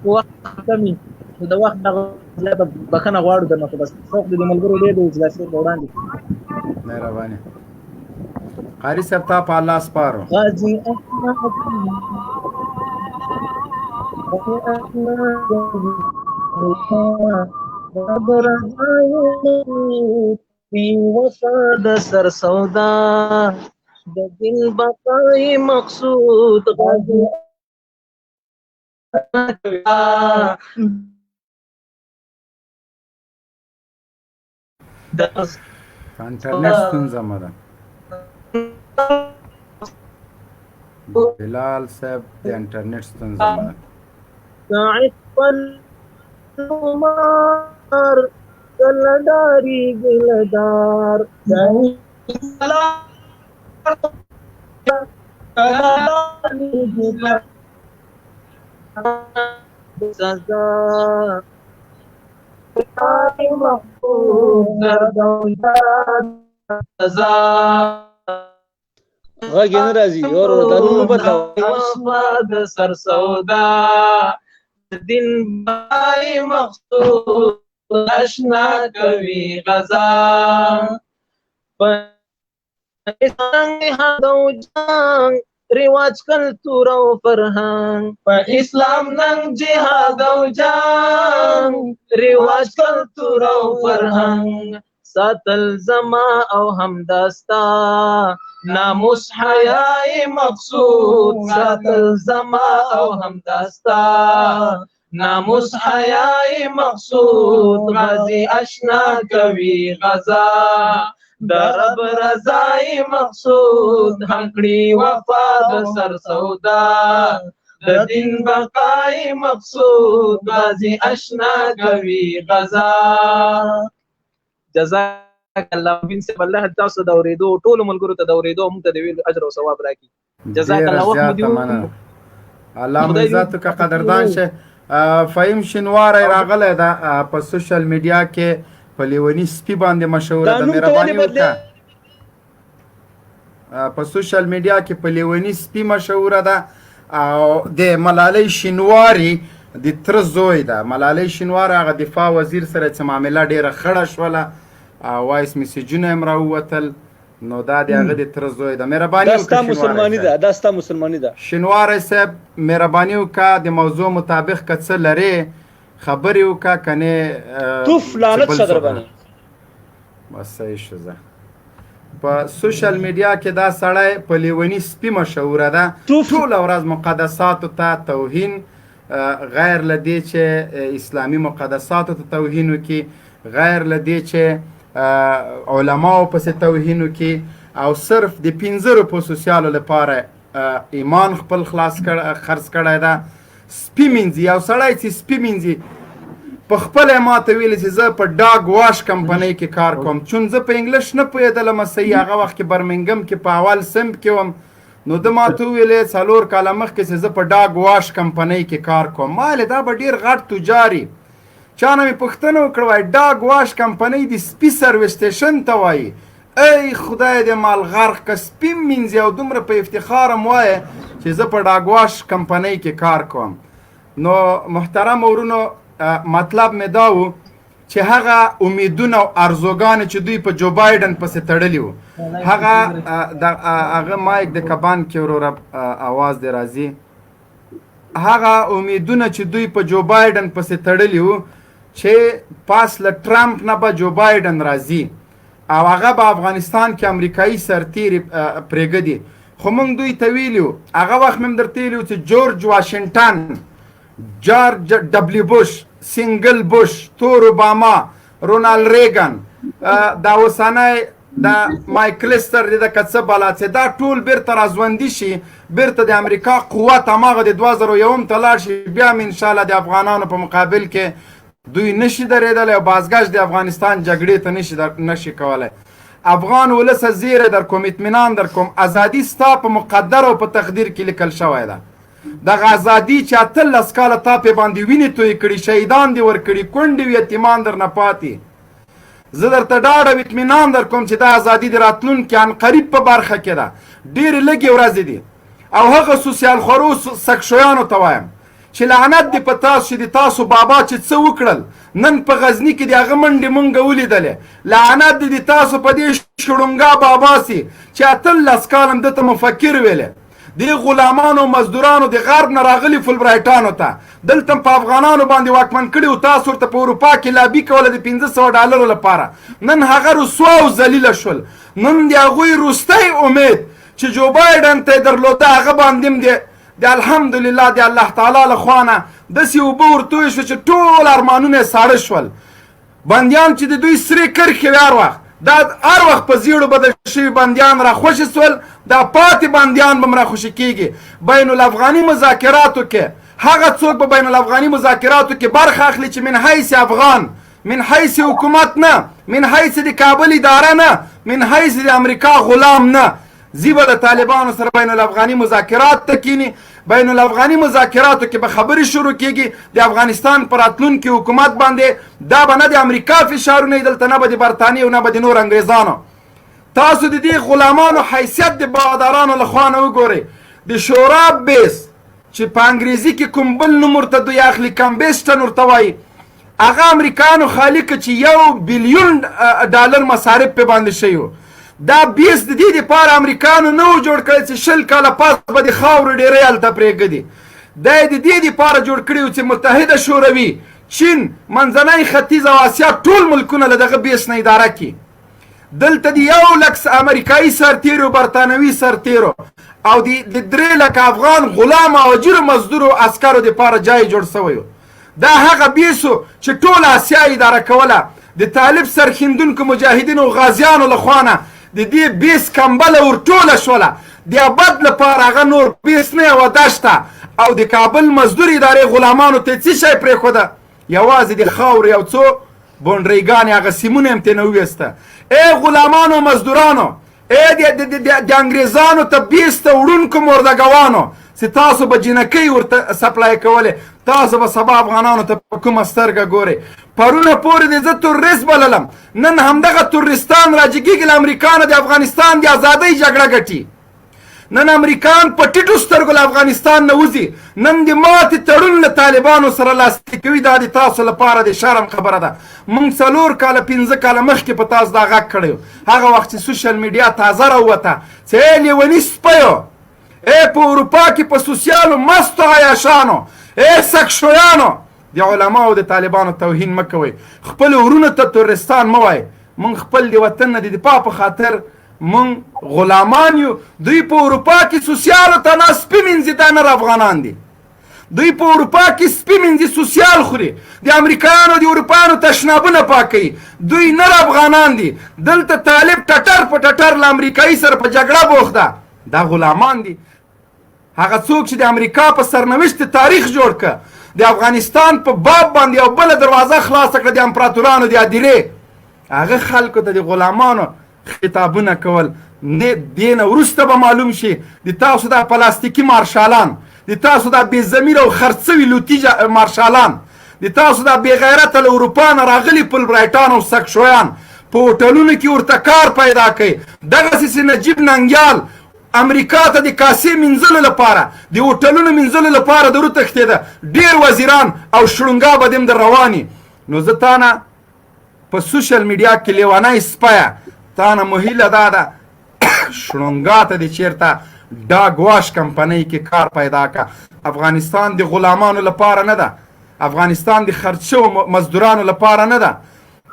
وخت کمي نو د وخت دغه زیاته بخښنه غواړو درنه، خو بس شوق دې د ملګرو ډېر دی چې دا شعر به وړاندې کړو. مهرباني قاري صاحب، تا په الله سپارو. غازي احمد وفا د سر سودا د دین بقای مقصود، غازي انټرنیټ ستونزه مه ده بلال صاحب، د انټرنیټ ستونزه مه ده. عمر کله ډارېږي له دار، سزا غږ یې نه راځي ورور، دا نوم وبدلوه. وفا د سر سودا دین بای مقصود، اشنا کوي غزا په اسلام او جنگ رواج کلتور او فرهنګ، په اسلام ننګ جهاد او جنگ رواج کلتور او فرهنګ، ساتل زما او همداستا ناموس حیاي مقصود، ساتل زما او همداستا ناموس حیاي مقصود، غازی اشنا کوي غزا د رب رضای مقصود، هم کړي وفا د سر سودا د دین بقای مقصود، غازی اشنا کوي غزا. جزاک الله مبین صاحب، الله تاسو د اورېدو ټولو ملګرو ته د اورېدو موږ ته د ویلو اجر او ثواب راکړي. جزاک ډېره الله. وخت مو زیاته دی مننه، الله مو خدای عزت وکړه، قدردان شه. فهیم شینواری راغلی ده، په سوشل میډیا کې په لیوني سپي باندې مشهوره دا ده. نوم ته ولې مهرباني بدلې؟ وکړه، په سوشل میډیا کې په لیوني سپي مشهوره ده او د ملالۍ شینواری د تره زوی ده. ملالۍ شینواری هغه دفاع وزیر سره چې معامله ډېره خړه شوله او وایس میسجونه هم راووتل، نو دا د هغه د تره زوی ده. مهرباني دا وکړه ستا شینواری مسلماني صاحب. ده، دا ستا مسلماني ده. شینواری صاحب مهرباني وکړه، د موضوع مطابق که څه لرې خبرې وکړه، کنې توف چې لعنت بل شه در څوک باندې. بس صحیح شو. زه په سوشل میډیا کې دا سړی په لیوني سپي مشهوره ده، ټوله ورځ مقدساتو ته توهین، غیر له دې چې اسلامي مقدساتو ته توهین وکړي، غیر له دې چې علماو پسې توهین وکړي، او صرف د 5 روپو سوسیالو لپاره ایمان خپل خلاص کړ، خرڅ کړی ده. سپي مینځي، یو سړی چې سپي مینځي په خپله یې ماته ویلي چې زه په ډاګ واش کمپنۍ کې کار کوم، چون زه په انګلیش نه پوهېدلم صحیح، هغه وخت کې برمنګم کې په اول صنف کې وم، نو ده ماته وویلې 4 کاله مخکې چې زه په ډاګ واش کمپنۍ کې کار کوم. ما ویلې دا به ډېر غټ تجاري. چا نه مې پوښتنه وکړه، وایي ډاګ واش کمپنۍ د سپي سرویس سټیشن ته وایي. ای خدای دې مال غرق که، سپي مینځي او دومره په افتخار هم وایې چې زه په ډاګ واش کمپنۍ کې کار کوم. نو محترم ورونو، مطلب مې دا و چې هغه امیدونه او ارزوګانې چې دوی په جو بایډن پسې تړلي وو، هغه هغه مایک د کبان کې وروره اواز دې راځي، هغه امیدونه چې دوی په جو بایډن پسې تړلي وو چې پاس له ټرمپ نه به جو بایډن راځي او هغه به افغانستان کې امریکایي سرتیري پرېږدي، خو موږ دوی ته ویلي وو، هغه وخت مې هم درته ویلي وو چې جورج واشنګټن، جارج ډبلیو بوش، سینګل بوش، تور اوباما، رونالد ریګن، دا اوسنی د مایکلستر دی د که څه بلا چې دا ټول بیرته راژوندي شي، بیرته د امریکا قوت هماغه د 2001 ته لاړ شي، بیا هم انشاءالله د افغانانو په مقابل کې دوی نشي درېدلی او بازګشت د افغانستان جګړې ته نشي کولی. افغان ولسه زیری در کوم، اطمینان در کوم، ازادي ستا په مقدر او په تقدیر کې لیکل شوی ده. دغه ازادي چې 18 کاله تا پې باندې وینې تویې کړي، شهیدان دې ورکړي، کونډې وي، یتیمان درنه پاتې، زه درته ډاډ او اطمینان در کوم چې دا ازادي د راتلونکي عنقریب په برخه کې ده، ډېرې لږې ورځې دي. او هغه سوسیال خورو سکشویانو ته وایم چې لعنت دې په تاسو شي، د تاسو بابا چې څه وکړل نن په غزني کې د هغه منډې مونږ ولیدلې، لعنت دې د تاسو په دې شړونګا بابا سي چې 18 کاله هم ده ته مفکر ویلې. دې غلامانو مزدورانو د غرب نه راغلي فلبرایټانو ته دلته په افغانانو باندې واکمن کړي او تاسو ورته په اروپا کې لابي کوله د $500 لپاره. نن هغه رسوا او ذلیله شول. نن د هغوی وروستی امید چې جو بایډن ته یې درلوده هغه باندې هم د الحمدلله د الله تعالی له خوا نه داسې اوبه ورتوی شوې چې ټول ارمانونه یې ساړه شول. بندیان چې د دوی سرې کرښې وې هر وخت، دا هر وخت په زیړو بدل شوي بندیان راخوشې شول، دا پاتې بندیان به هم راخوشې کېږي. بین الافغاني مذاکراتو کې هغه څوک به بین الافغاني مذاکراتو کې برخه اخلي چې من حیث افغان، من حیث حکومت نه، من حیث د کابل اداره نه، من حیث د امریکا غلام نه، ځي به د طالبانو سره بین الافغاني مذاکرات ته کینی. بین الافغاني مذاکراتو کې به خبرې شروع کیږي د افغانستان پر راتلونکي حکومت باندې. دا به نه د امریکا فشارونه وي دلته، نه به د برتانیې او نه به د نور انګریزانو. تاسو د دې غلامانو حیثیت د بادارانو له خوا نه وګورئ. د شوراب بیس چې په انګریزي کې کوم بل نوم ورته دوی اخلي، کمبیسټن ورته وایي، هغه امریکانو خالي که چې $1 بیلیون مصارف پې باندې شوي وو. دا بیس د دې دپاره امریکانو نه و جوړ کړی چې 20 کاله پس به د خاورو ډېری هلته پرېږدي. دا یې د دې دپاره جوړ کړي و چې متحده شوروي، چین، منځنی ختیځ او اسیا ټول ملکونه له دغه بیس نه اداره کړي. دلته د 1 لک امریکایي سرتیرو، برتانوي سرتیرو او د 3 لک افغان غلام او اجیرو مزدورو عسکرو دپاره جای جوړ شوی و. دا هغه بیس و چې ټوله اسیا اداره کوله. د طالب سرښندونکو مجاهدینو غازیانو له خوا نه د دې بیس کمبله ورټوله شوله. د ابد لپاره هغه نور بیس نه یوه دشته او د کابل مزدور ادارې غلامانو ته څه شی پرېښوده؟ یوازې د خاورې یو څو بونډریګانې، هغه سیمونه یې هم ترې نه وویسته. ای غلامانو مزدورانو، ای د انګریزانو ته بیس ته وړونکو مردګوانو چې تاسو به جینکۍ ورته سپلای کولې، تاسو به سبا افغانانو ته په کومه سترګه ګورئ؟ پرونه پورې دې زه تروریست بللم، نن همدغه تروریستان راجګېږي له امریکا نه د افغانستان د ازادۍ جګړه ګټي. نن امریکان په ټیټو سترګو له افغانستان نه وځي، نن د ماتې تړون له طالبانو سره لاسلیکوي. دا د تاسو لپاره د شرم خبره ده. موږ 4 کاله 5 کاله مخکې په تاسو دا غږ کړی و، هغه وخت چې سوشل میډیا تازه راووته چې ای لیوني سپیو، ای په اروپا کې په سوسیالو مستو عیاشانو، ای سکشویانو، د علماو د طالبانو توهین مه کوئ، خپلو ورونو ته تروریستان مه وایئ. مونږ خپل د وطن نه د دفاع په خاطر مونږ غلامان یو. دوی په اروپا کې سوسیالو ته ناست سپي مینځي، دا نر افغانان دي. دوی په اروپا کې سپي مینځي، سوسیال خوري، د امریکایانو د اروپایانو تشنابونه پاکوي. دوی نر افغانان دي. دلته طالب ټټر په ټټر له امریکایي سره په جګړه بوخت ده، دا غلامان دي. هغه څوک چې د امریکا په سرنوشت تاریخ جوړ که، د افغانستان په باب باندې یو بله دروازه خلاصه کړه د امپراتورانو د ادیرې، هغه خلکو ته د غلامانو خطابونه کول. نه دې نه وروسته به معلوم شي د تاسو دا پلاستیکي مارشالان، د تاسو دا بې ضمیر او خرڅوي لوتي مارشالان، د تاسو دا بې غیرته له اروپا نه راغلي پلبرایټان او سکشویان په هوټلونو کې ورته کار پیدا کوي. دغسې چې نجیب ننګیال امریکا ته د کاسې مینځلو لپاره، د هوټلونو مینځلو لپاره در وتښتېده، ډېر وزیران او شړونګا به دې هم در رواني. نو زه تا نه په سوشل میډیا کې لیونی سپیه، تا نه مو هیله دا ده شړونګا ته دې چېرته ډاګ واش کمپنۍ کې کار پیدا که. افغانستان د غلامانو لپاره نه ده، افغانستان د خرڅ شوو مزدورانو لپاره نه ده،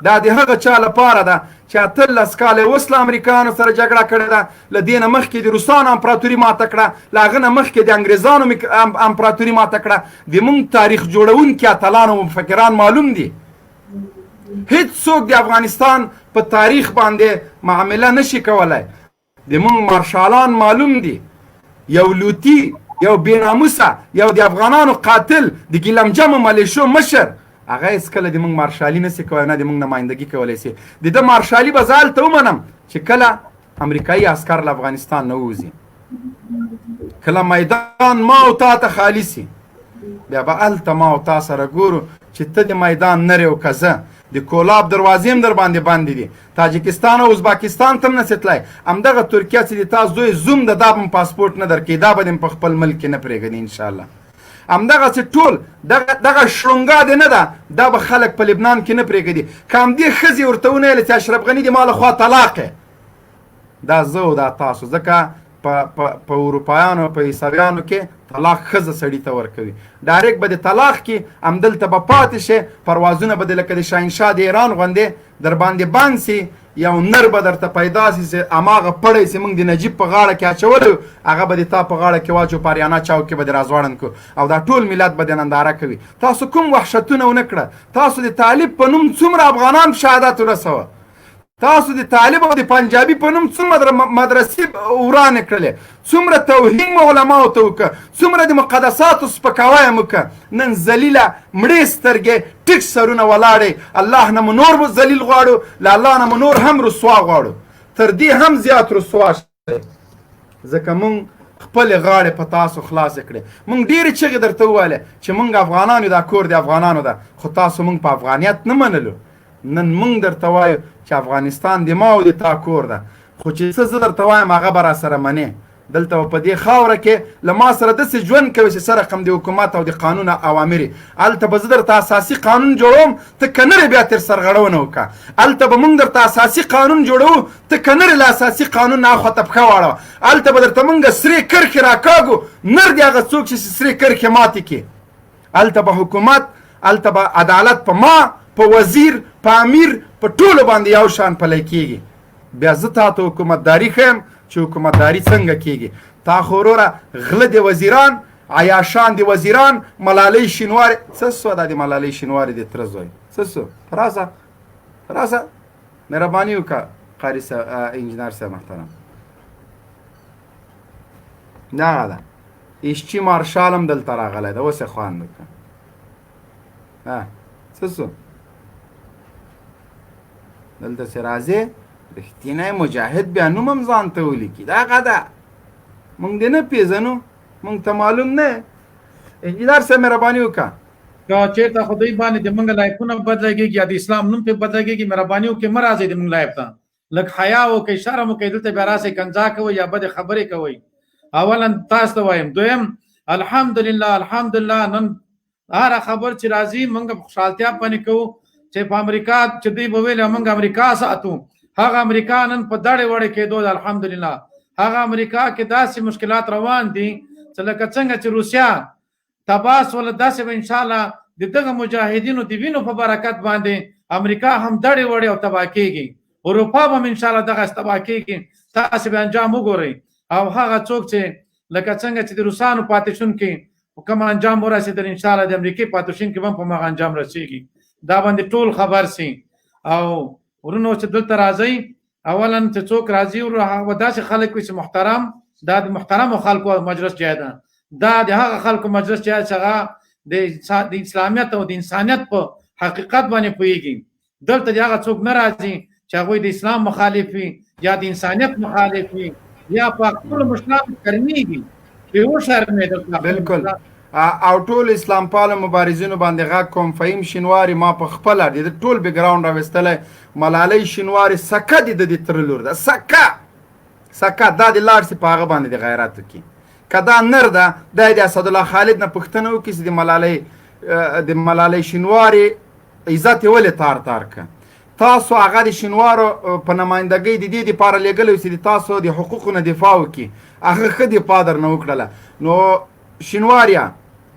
دا د هغه چا لپاره ده چې 18 کاله یې اوس له امریکایانو سره جګړه کړې ده، له دې نه مخکې د روسانو امپراتوري ماته کړه، له هغه نه مخکې د انګریزانو امپراتوري ماته کړه. د موږ تاریخ جوړونکي اتلان او مفکران معلوم دي. هیڅ څوک د افغانستان په تاریخ باندې معامله نشي کولای. د موږ مارشالان معلوم دي، یو لوتی، یو بې ناموسه، یو د افغانانو قاتل، د ګیلمجمو ملیشو مشر، هغه هېڅکله د موږ مارشالي نسي کولای، نه د موږ نمایندګي کولای سي. د ده مارشالي به زه هلته ومنم چې کله امریکایي عسکر له افغانستان نه ووځي، کله میدان ما او تا ته خالي سي، بیا به هلته ما او تا سره ګورو چې ته د میدان نرې او که زه. د کولاب دروازې هم در باندې بندې دي، تاجکستان او ازبکستان ته هم نسې تلای. همدغه ترکیه چې د تا زوی زوم ده، دا به هم پاسپورټ نه درکوي، دا به دې هم په خپل ملک کې نه پرېږدي انشاءالله. همدغسې ټول دغه دغه شړونګا دې نه ده، دا به خلک په لبنان کې نه پرېږدي. که همدې ښځې ورته ونه ویل چې اشرف غني دې ما له خوا طلاق، دا زه او دا تاسو، ځکه په په په اروپایانو په عیسویانو کې طلاق ښځه سړي ته ورکوي، ډایرکټ به د طلاق کې همدلته به پاتې شي، پروازونه به د لکه د شاهنشاه د ایران غوندې در باندې بند سي، یو نر به درته پیدا سي چې هماغه پړی چې موږ د نجیب په غاړه کې اچولی هغه به د تا په غاړه کې واچو، په اریانا چوک کې به دې راځوړند کړو او دا ټول ملت به د ننداره کوي. تاسو کوم وحشتونه ونه کړه؟ تاسو د طالب په نوم څومره افغانان په شهادت ورسوه؟ تاسو د طالب او د پنجابي په نوم څومره مدرسې ورانې کړلې؟ څومره توهین مو علماو ته وکړ؟ څومره د مقدساتو سپکاوی مو وکړ؟ نن ذلیله مړې سترګې ټیټ سرونه ولاړې، الله نه مو نور ذلیل غواړو، له الله نه مو نور هم رسوا غواړو، تر دې هم زیات رسوا شئ، ځکه مونږ خپلې غاړې په تاسو خلاصې کړې. مونږ ډېرې چغې درته وویلې چې مونږ افغانان یو، دا کور د افغانانو ده، خو تاسو مونږ په افغانیت نه منلو. نن مونږ درته وایو چې افغانستان د ما او د تا کور ده، خو چې څه زه درته وایم هغه به راسره منې. دلته به په دې خاوره کې له ما سره داسې ژوند کوې چې څه رقم د حکومت او د قانون اوامر، هلته به زه درته اساسي قانون جوړوم، ته که نرې بیا تر سرغړونه وکړه. هلته به مونږ درته اساسي قانون جوړوو، ته که نرې له اساسي قانون نه اخوا ته پښه واړوه. هلته به درته مونږ سرې کرښې راکاږو، نر دې هغه څوک چې سرې کرښې ماتې کړي. هلته به حکومت، هلته به عدالت په ما، په وزیر، په امیر، په ټولو باندې یو شان پلی کیږي. بیا زه تا ته حکومتداري ښیم چې حکومتداري څنګه کیږي. تا خو وروره غله د وزیران، عیاشان د وزیران، ملالۍ شینوارې څه سوه؟ دا د ملالۍ شینوارې د تره زوی څه سو؟ راسه راسه، مهرباني وکړه قاري صاحب، انجینر صاحب محترم. دغه ده ایشچي مارشال هم دلته راغلی ده، اوس یې خوند وکړه. ها څه سو؟ دلته چې راځې رښتینی مجاهد بیا نوم هم ځان ته ولیکي. دغه ده، مونږ دې نه پېژنو، مونږ ته معلوم نه. انجینر صاحب مهرباني وکړه. که چېرته خو دوی باندې د مونږ لایفونه بد لګېږي یا د اسلام نوم پرې بد لګېږي، مهرباني وکړئ مه راځئ د مونږ لایف ته. لږ حیا وکړئ، شرم وکړئ، دلته بیا راسئ کنځا کوئ یا بدې خبرې کوئ. اولا تاسو ته وایم. دویم، الحمدلله الحمدلله نن هره خبر چې راځي مونږ په خوشحالتیا باندې کوو چې په امریکا چې دوی به ویل مونږ امریکا ساتو، هغه امریکا نن په دړې وړې کېدو ده. الحمدلله هغه امریکا کې داسې مشکلات روان دي چې لکه څنګه چې روسیا تباه سوله، داسې به انشاءالله د دغه مجاهدینو د وینو په برکت باندې امریکا هم دړې وړې او تباه کېږي. اروپا به هم ان شاء الله دغه تباه کیږي. تاسو به انجام وګورئ. او هغه څوک چې لکه څنګه چې د روسانو پاتې شون کې په کوم انجام ورسېدل، ان شاء الله د امریکې پاتې شون کې هم په مغه انجام رسیږي. دا باندې ټول خبر سي. او ورونو چې دلته راځئ، اولا چې څوک راځي هغه داسې خلک وي چې محترم، دا د محترمو خلکو مجلس جای ده، دا د هغه خلکو مجلس جای چې هغه د اسلامیت او د انسانیت په حقیقت باندې پوهیږي. دلته د هغه څوک نه راځي چې هغوی د اسلام مخالف وي یا د انسانیت مخالف وي یا په خپلو مشرانو شرمېږي. پرې وشرمېدل. بالکل. او ټول اسلام پالو مبارزینو باندې غږ کوم، فهیم شینواری ما په خپله د ده ټول بګراونډ راوستلی، ملالۍ شینواري سکه دې د دې تره لور ده، سکه سکه دا دې لاړ سي په هغه باندې د غیرت وکړي. که دا نر ده، دا د اسدالله خالد نه پوښتنه وکړي چې د ملالۍ شینواري عزت یې ولې تار تار که؟ تاسو هغه د شینوارو په نمایندګۍ د دې دپاره لېږلی چې د تاسو د حقوقو نه دفاع وکړي، هغه ښه دفاع درنه وکړله. نو شینواریا،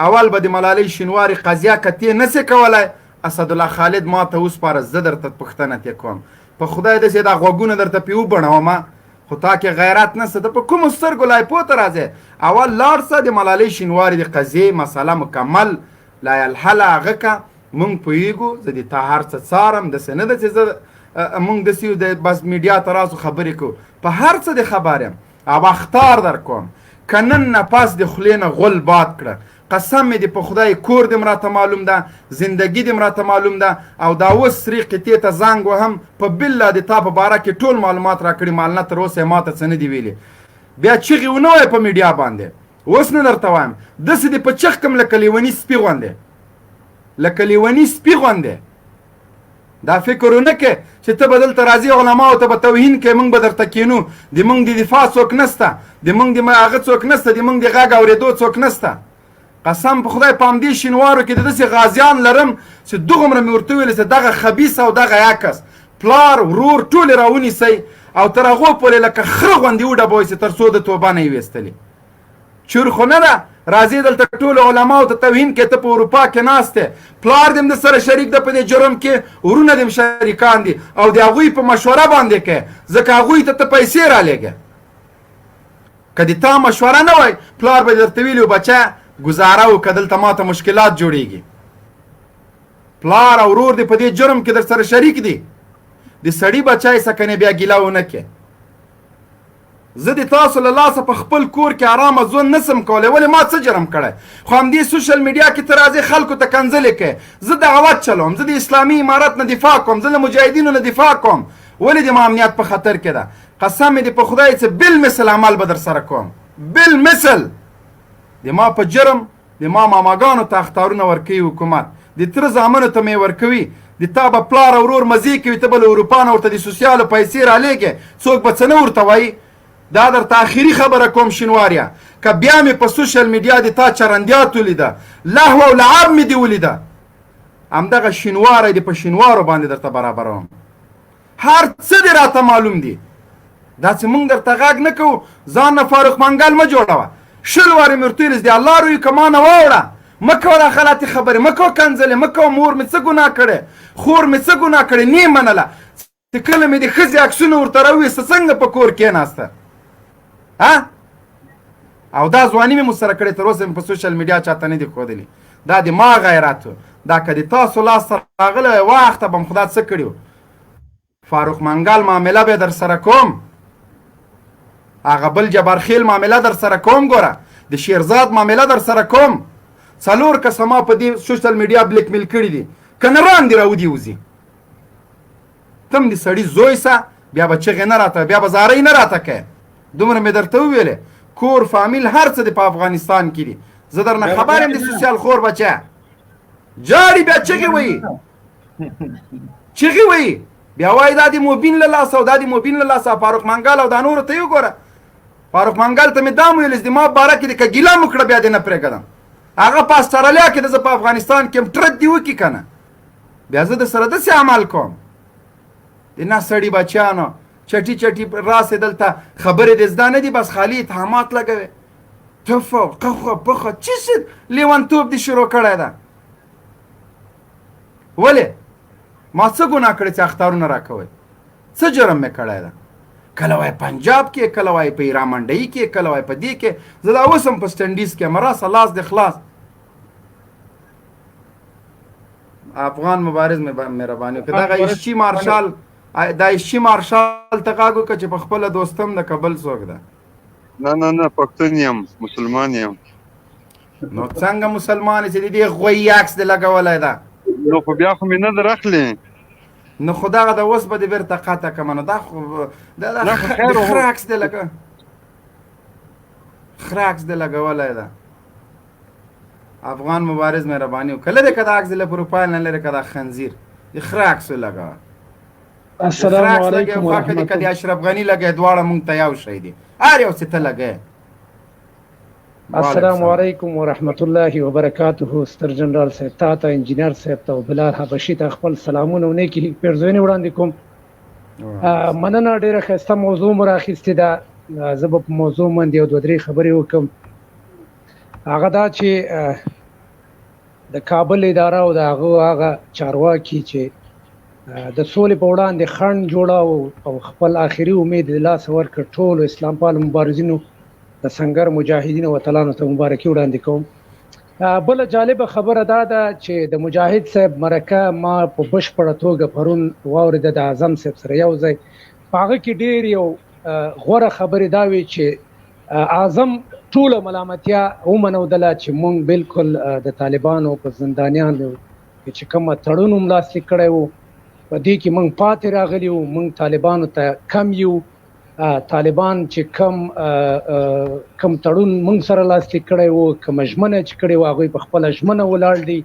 اول به د ملالۍ شینواري قضیه که تې نه سې کولی، اسدالله خالد ما ته وسپاره، زه درته پوښتنه ترې کوم. په خدای داسې دا غوږونه درته پرې وبڼوم، خو تا کې غیرت نسته، ته په کومو سترګو لایپو ته راځې؟ اول لاړ سه د ملالۍ شینواري د قضیې مسله مکمل لایلحله هغه که مونږ پوهیږو. زه د تا هر څه څارم، داسې نه ده چې زه مونږ داسې یو د بس میډیا ته راسو خبرې کوو، په هر څه د خبر یم او اخطار در کوم. که نن نه پس د خولې نه غول باد کړه، قسم مې دې په خدای، کور دې راته معلوم ده، زندگی دې راته معلوم ده، او دا اوس سرې قطعې ته زنګ وهم، په بالله د تا په باره کې ټول معلومات راکړي، مالنه تر اوسه یې ماته څه نه دي ویلي. بیا چیغې ونه وایې په میډیا باندې، اوس نه درته وایم، داسې دې په چغ کم لکه لیوني سپي غوندې، لکه لیوني سپي غوندې. دا فکر ونه کې چې ته به دلته راځې علماو ته به توهین کوې، موږ به درته کینو، د موږ د دفاع څوک نسته، د موږ د هغه څوک نسته، د موږ د غږ اورېدو څوک نسته. قسم په خدای په همدې شینوارو کې د داسې غازیان لرم چې دغومره مې ورته وویل چې دغه خبیث او دغه عکس پلار ورور ټول یې راونیسئ او تر هغو پورې لکه خره غوندې وډبوئ چې تر څو د توبه نه یې ویستلې. چور خو نه ده، راځې دلته ټولو علماو ته توهین کې، ته په اروپا کې ناست یې، پلار دې هم د سره شریک ده په دې جرم کې، ورونه دې هم شریکان دي، او د هغوی په مشوره باندې کې، ځکه هغوی ته ته پیسې رالیږې. که د تا مشوره نه وای، پلار به دې درته ویلي و بچه ګزاره وکړه، دلته ماته مشکلات جوړیږي. پلار او ورور دې په دې جرم کې در سره شریک دي، د سړي بچی سه کنې بیا ګیله ونه کې. زه د تاسو له لاسه په خپل کور کې آرامه ژوند نسم کولی، ولې ما څه جرم کړی؟ خو همدې سوشل میډیا کې ته راځې خلکو ته کنځلې کوې. زه دعوت چلوم، زه د اسلامي امارت نه دفاع کوم، زه له مجاهدینو نه دفاع کوم، ولې د ما امنیت په خطر کې ده؟ قسم مې دې په خدای چې بل مثل عمل به در سره کوم، بل مثل. د ما په جرم د ما ماماګانو ته اخطارونه ورکوي حکومت، د تره زامنو ته مې ورکوي، د تا به پلار او ورور مزې کوي، ته به له اروپا نه ورته د سوسیالو پیسې رالیږې، څوک به څه نه ورته وایي. دا درته اخري خبره کوم شینواریا، که بیا مې په سوشل میډیا د تا چرندیات ولیده، لهو او لعب مې دې ولیده، همدغه شینواری دې په شینوارو باندې درته برابروم. هر څه دې راته معلوم دي، دا چې مونږ درته غږ نه کوو، ځان نه فاروق منګل مه جوړوه. 20 وارې مې ورته ویلي چې د الله روی که ما نه واوړه، مه کوه دا غلطې خبرې، مه کوه کنځلې، مه کوه مور مې څه ګناه کړې، خور مې څه ګناه کړې، نې منله. چې کله مې د ښځې عکسونه ورته راوویسته، څنګه په کور کېناسته؟ ها؟ او دا ځواني مې مو سره کړې، تر اوسه مې په سوشل میډیا چاته نه دي ښودلي. دا د ما غیرت و، دا که د تاسو لاس ته راغلی وای، واخته به م خدا څه کړي وو. فاروق منګل معامله به در سره کوم، هغه بل جبارخیل معامله در سره کوم، ګوره د شیرزاد معامله در سره کوم. 4 کسه ما په دې سوشل میډیا بلیک میل کړي دي، که نه ران دې راودي وځي. تم دې سړي زوی سه، بیا به چغې نه راته، بیا به زارۍ نه راته کوې. دومره مې درته وویلې، کور فامیل هر څه دې په افغانستان کې دي، زه درنه خبر یم د سوسیال خور بچه. جاړي بیا چغې وایي، چغې وایي، بیا وایي دا د مبین له لاسه او دا د مبین له لاسه. فاروق منګل او دا نورو ته یې وګوره. فاروق منګل ته مې دا هم ویل چې د ما باره کې دې که ګیله هم وکړه بیا دې نه پرېږدم. هغه په اسټرالیا کې ده، زه په افغانستان کې یم، ټرت دې وکړي که نه، بیا زه در سره داسې عمل کوم. د نه سړي بچیانو چټي چټي راسې دلته خبرې دې زده نه دي، بس خالي اتهامات لګوې، تفه قخه پخه چی شي لیونتوب دې شروع کړی ده. ولې ما څه ګناه کړې چې اخطارونه راکوئ؟ څه جرم مې کړی ده؟ کله وای پنجاب کې، کله وای په ایران منډۍ کې، کله وای په دې کې. زه دا اوس هم په سټنډیز کې یم. راسه لاس دې خلاص. افغان مبارز مهرباني وکړه. دغه ایشچي مارشال، دا ایشچي مارشال ته غږ وکړه چې په خپله دوستم د کبل څوک ده. نه نه نه، پښتون یم، مسلمان یم. نو څنګه مسلمان چې د دې غویي عکس دې لګولی ده؟ نو خو بیا خو مې نه در اخلي. نو خو دغه د اوس به دې بېرته قطع کړم. نو دا خو دا نه خو خیر د و. خره عکس دې لګه، خره عکس دې لګولی ده. افغان مبارز مهرباني وکړه، لرې که دا عکس دې له پروفایل نه، لرې که دا خنزیر د خره عکس ولګوه. د خره السلام عکس لګوې علیکم خوښه دې که ورحمت د اشرف غني لګوې، دواړه مونږ ته یو شی دي، هر یو څه ته لګوې. السلام سلام علیکم ورحمت الله وبرکاته. ستر جنرال صاحب، تا ته، انجینر صاحب ته او بلال حبشي ته خپل سلامونه او نیکې پیرزوینې وړاندې کوم. مننه، ډیره ښایسته موضوع مو راخیستې ده. زه به په موضوع باندې یو دوه درې خبرې وکړم. هغه دا چې د کابل اداره او د هغه هغه چارواکي چې د سولې په وړاندې خنډ جوړاو او خپل آخري امید د لاسه ورکړ، ټولو اسلامپالو مبارزینو، د سنګر مجاهدینو او اتلانو ته مبارکي وړاندې کوم. بله جالبه خبره دا ده چې د مجاهد صاحب مرکه ما په بشپړه توګه پرون واورېده د اعظم صاحب سره یو ځای. په هغه کې ډیر یو غوره خبرې دا وی چې اعظم ټوله ملامتیا ومنودله چې مونږ بالکل د طالبانو په زندانیانو کې چې کومه تړون هم لاسلیک کړی وو، په دې کې مونږ پاتې راغلي وو، مونږ طالبانو ته کم یو. طالبان چې کم تړون مونږ سره لاسلیک کړی وو، کوم ژمنه چې کړې وه، هغوی په خپله ژمنه ولاړ دي.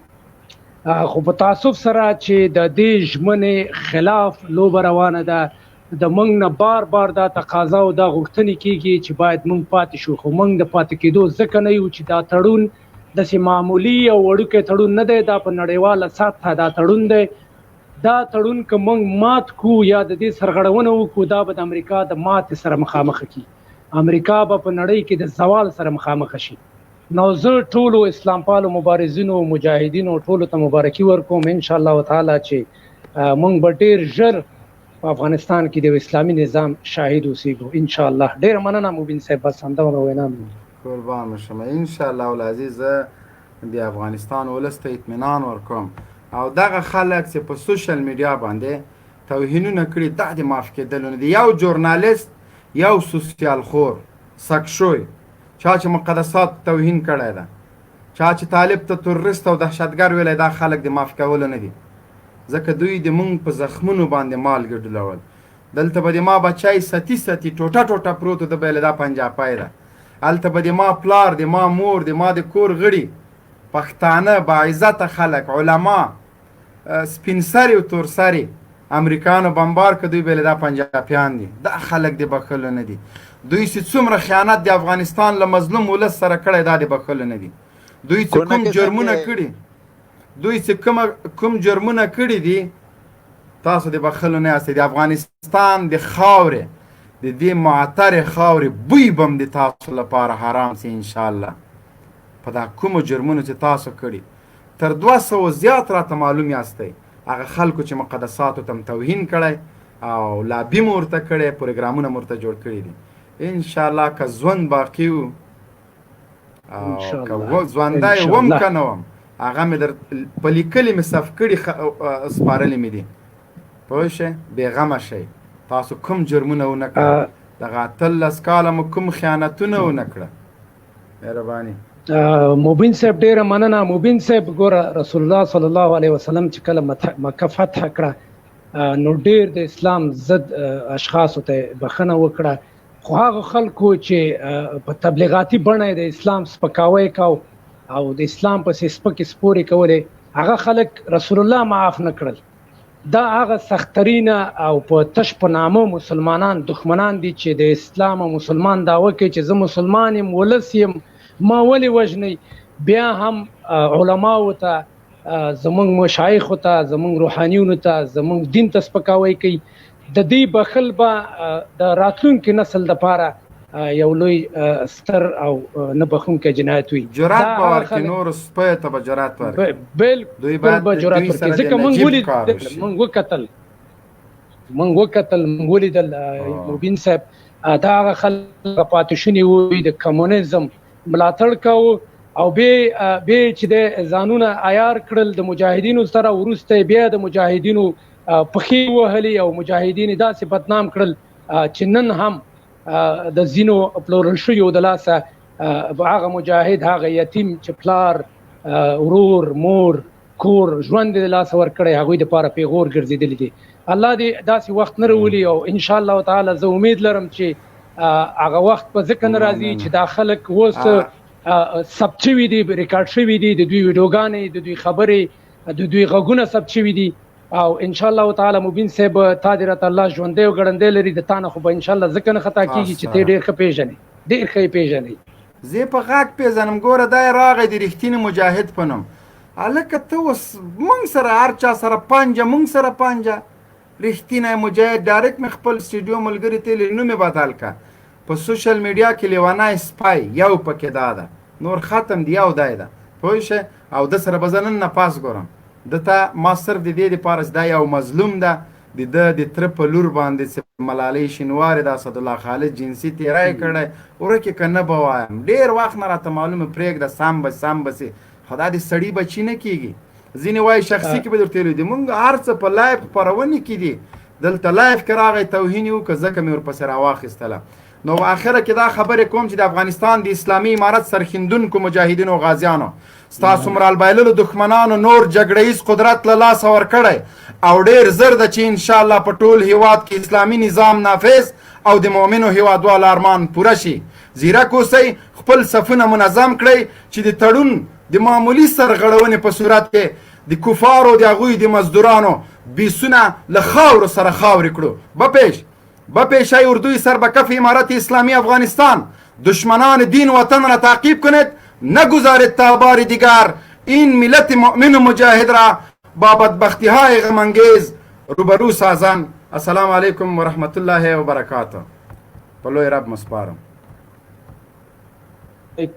خو په تاسف سره چې د دې ژمنې خلاف لوبه روانه ده. د مونږ نه بار بار دا تقاضا او دا غوښتنې کیږي چې باید مونږ پاتې شو، خو مونږ د پاتې کېدو ځکه نه یو چې دا تړون داسې معمولي او وړوکی تړون نه دی، دا په نړیواله سطحه دا تړون دی. دا تړون که مونږ مات کو یا د دې سرغړونه وکړو، دا به د امریکا د ماتې سره مخامخ کی، امریکا به په نړۍ کې د زوال سره مخامخ شي. نو زه ټولو اسلامپالو مبارزینو، مجاهدینو ټولو ته مبارکي ورکوم، ان شاء الله تعالی چې مونږ به ډیر ژر په افغانستان کې د یو اسلامي نظام شاهد اوسېږو ان شاء الله. ډیره مننه مبین صاحب، بس همدغه وینا مې. قربان شم. ان شاء الله العزیز، زه د افغانستان ولس ته اطمینان ورکوم او دغه خلک چې په سوشل میډیا باندې توهینونه کړي، دا د معاف کېدلو نه دي. یو ژورنالیست، یو سوسیال خور سکشوی، چا چې مقدسات توهین کړی ده، چا چې طالب ته تروریست او دهشتګر ویلی، دا خلک د معاف کولو نه دي، ځکه دوی د مونږ په زخمونو باندې مالګه ډولول. دلته به د ما بچی ستی ستی ټوټه ټوټه پروت و، ده به یې دا پنجاپی ده. هلته به د ما پلار، د ما مور، د ما د کور غړي، پښتانه باعزته خلک، علما، سپین سري او تور سري امریکانو بمبار که، دوی به دا پنجابیان دي. دا خلک د بخښلو نه دي. دوی چې څومره خیانت د افغانستان له مظلوم ولس سره کړی، دا د بخښلو نه دي. دوی چې کوم جرمونه کړي، دوی چې کوم جرمونه کړي دي، تاسو د بخښلو نه یاستئ. د افغانستان د خاورې، د دې معطرې خاورې بوی به هم د تاسو لپاره حرام سي انشاءالله، په دا کومو جرمونو چې تاسو کړي. تر 200 زیات راته معلوم یاستئ هغه خلکو چې مقدساتو ته توهین کړی او لابي مو ورته کړی، پروګرامونه مو ورته جوړ کړي دي. انشاءالله که ژوند باقي وو او که ژوندی وم که نه وم، هغه مې در په لیکلي مې صف کړي، سپارلي مې دي. پوه شئ، بېغمه شئ. تاسو کوم جرمونه ونه کړه، دغه 18 کاله مو کوم خیانتونه ونه کړه. مهرباني. مبین صاحب، ډیره مننه مبین صاحب. ګوره، رسول الله صلی الله علیه وسلم چې کله مکه فتح کړه، نو ډیر د اسلام ضد اشخاصو ته بخنه وکړه، خو هغه خلکو چې په تبلیغاتي بڼه د اسلام سپکاوی کاو او د اسلام پسې سپکې سپورې کولې، هغه خلک رسول الله معاف نه کړل. دا هغه سخترینه او په تش په نامه مسلمانان دښمنان دي چې د اسلام او مسلمان دعوه کوي چې زه مسلمان یم، ولس یم، ما ولې وژنئ؟ بیا هم علماو ته، زمونږ مشایخو ته، زمونږ روحانیونو ته، زمونږ دین ته سپکاوی کوي. د دې بخل به د راتلونکي نسل دپاره یو لوی ستر او نه بخښونکی جنایت وي. جرأت به ورکړي، نورو سپیو ته به جرأت ورکړي. بالکل به جرأت ورکړي، ځکه مونږ ولیدل، مونږ وکتل. مونږ وکتل، مونږ ولیدل مبین صاحب، دا هغه خلک پاتې شوني وو د کمونیزم ملاتړ کاوه او به به چې د ځانونه عیار کړل د مجاهدینو سره، وروسته بیا د مجاهدینو پخې وهلې او مجاهدین داسې بدنام کړل چې نن هم د ځینو پلورل شویو د لاسه هغه مجاهد، هغه یتیم چې پلار، ورور، مور، کور، ژوند د لاسه ورکړی، هغوی د پاره پیغور ګرځیدلی دي. الله دې داسې وخت نه راولي او ان شاء الله تعالی زه امید لرم چې هغه وخت په ځکه نه راځي چې دا خلک اوس ثبت شوي دي، ریکارډ شوي دي، د دوی ویډیوګانې، د دوی خبرې، د دوی غږونه ثبت شوي دي. او ان شاء الله تعالی مبین صاحب، تا دې راته الله ژوندی او ګړندی لري، د تا نه خو به ان شاء الله ځکه نه خطا کیږي چې ته ډېر ښه پیژنې، ډېر ښه یې پیژنې. زه په غږ پیژنم، ګوره دا راغی د رښتیني مجاهد په نوم. هلکه ته اوس مونږ سره هر چا سره پنجه، مونږ سره پنجه. رښتینی مجاهد ډایرکټ مې خپل سټډیو ملګري ته ویل نوم یې بدل که په سوشل میډیا کې، لیونی سپی یو پکې دا ده، نور ختم دی، یو دی ده، پوه شې؟ او ده سره به زه نن نه پس ګورم. ده ته ما صرف د دې دپاره چې دا یو مظلوم ده، د ده د تره په لور باندې چې ملالۍ شینوارې د اسدالله خالد جنسي تیری کړی، ورکې که نه به وایم، ډېر وخت نه راته معلومه، پرېږده سم به سم به سي، خدا دې سړي بچي نه کېږي. ځینې وایي شخصي کې به درته ویلي دي، مونږ هر څه په لایف خپرونې کې دي، دلته لایف کې راغی توهین یې وکړ، ځکه مې ورپسې راواخیستله. نو اخره کې دا خبرې کوم چې د افغانستان د اسلامي امارت سرښندونکو مجاهدینو غازیانو، ستاسو مرال بایللو دښمنانو نور جګړه ییز قدرت له لاسه ورکړی او ډېر زر ده چې انشاءالله په ټول هیواد کې اسلامي نظام نافذ او د مؤمنو هیوادوالو ارمان پوره شي. ځیرک اوسئ، خپل صفونه منظم کړئ چې د تړون د معمولي سرغړونې په صورت کې د کفارو د هغوی د مزدورانو بیسونه له خاورو سره خاورې کړو. به پیش به پیشای اردوی سر به کف امارت اسلامی افغانستان، دشمنان دین وطن را تعقیب کنید، نگذارید تا بار دیگر این ملت مؤمن و مجاهد را با بدبختی های غم انگیز روبرو سازن. السلام علیکم ورحمت الله وبرکاته. په لوی رب مو سپارم.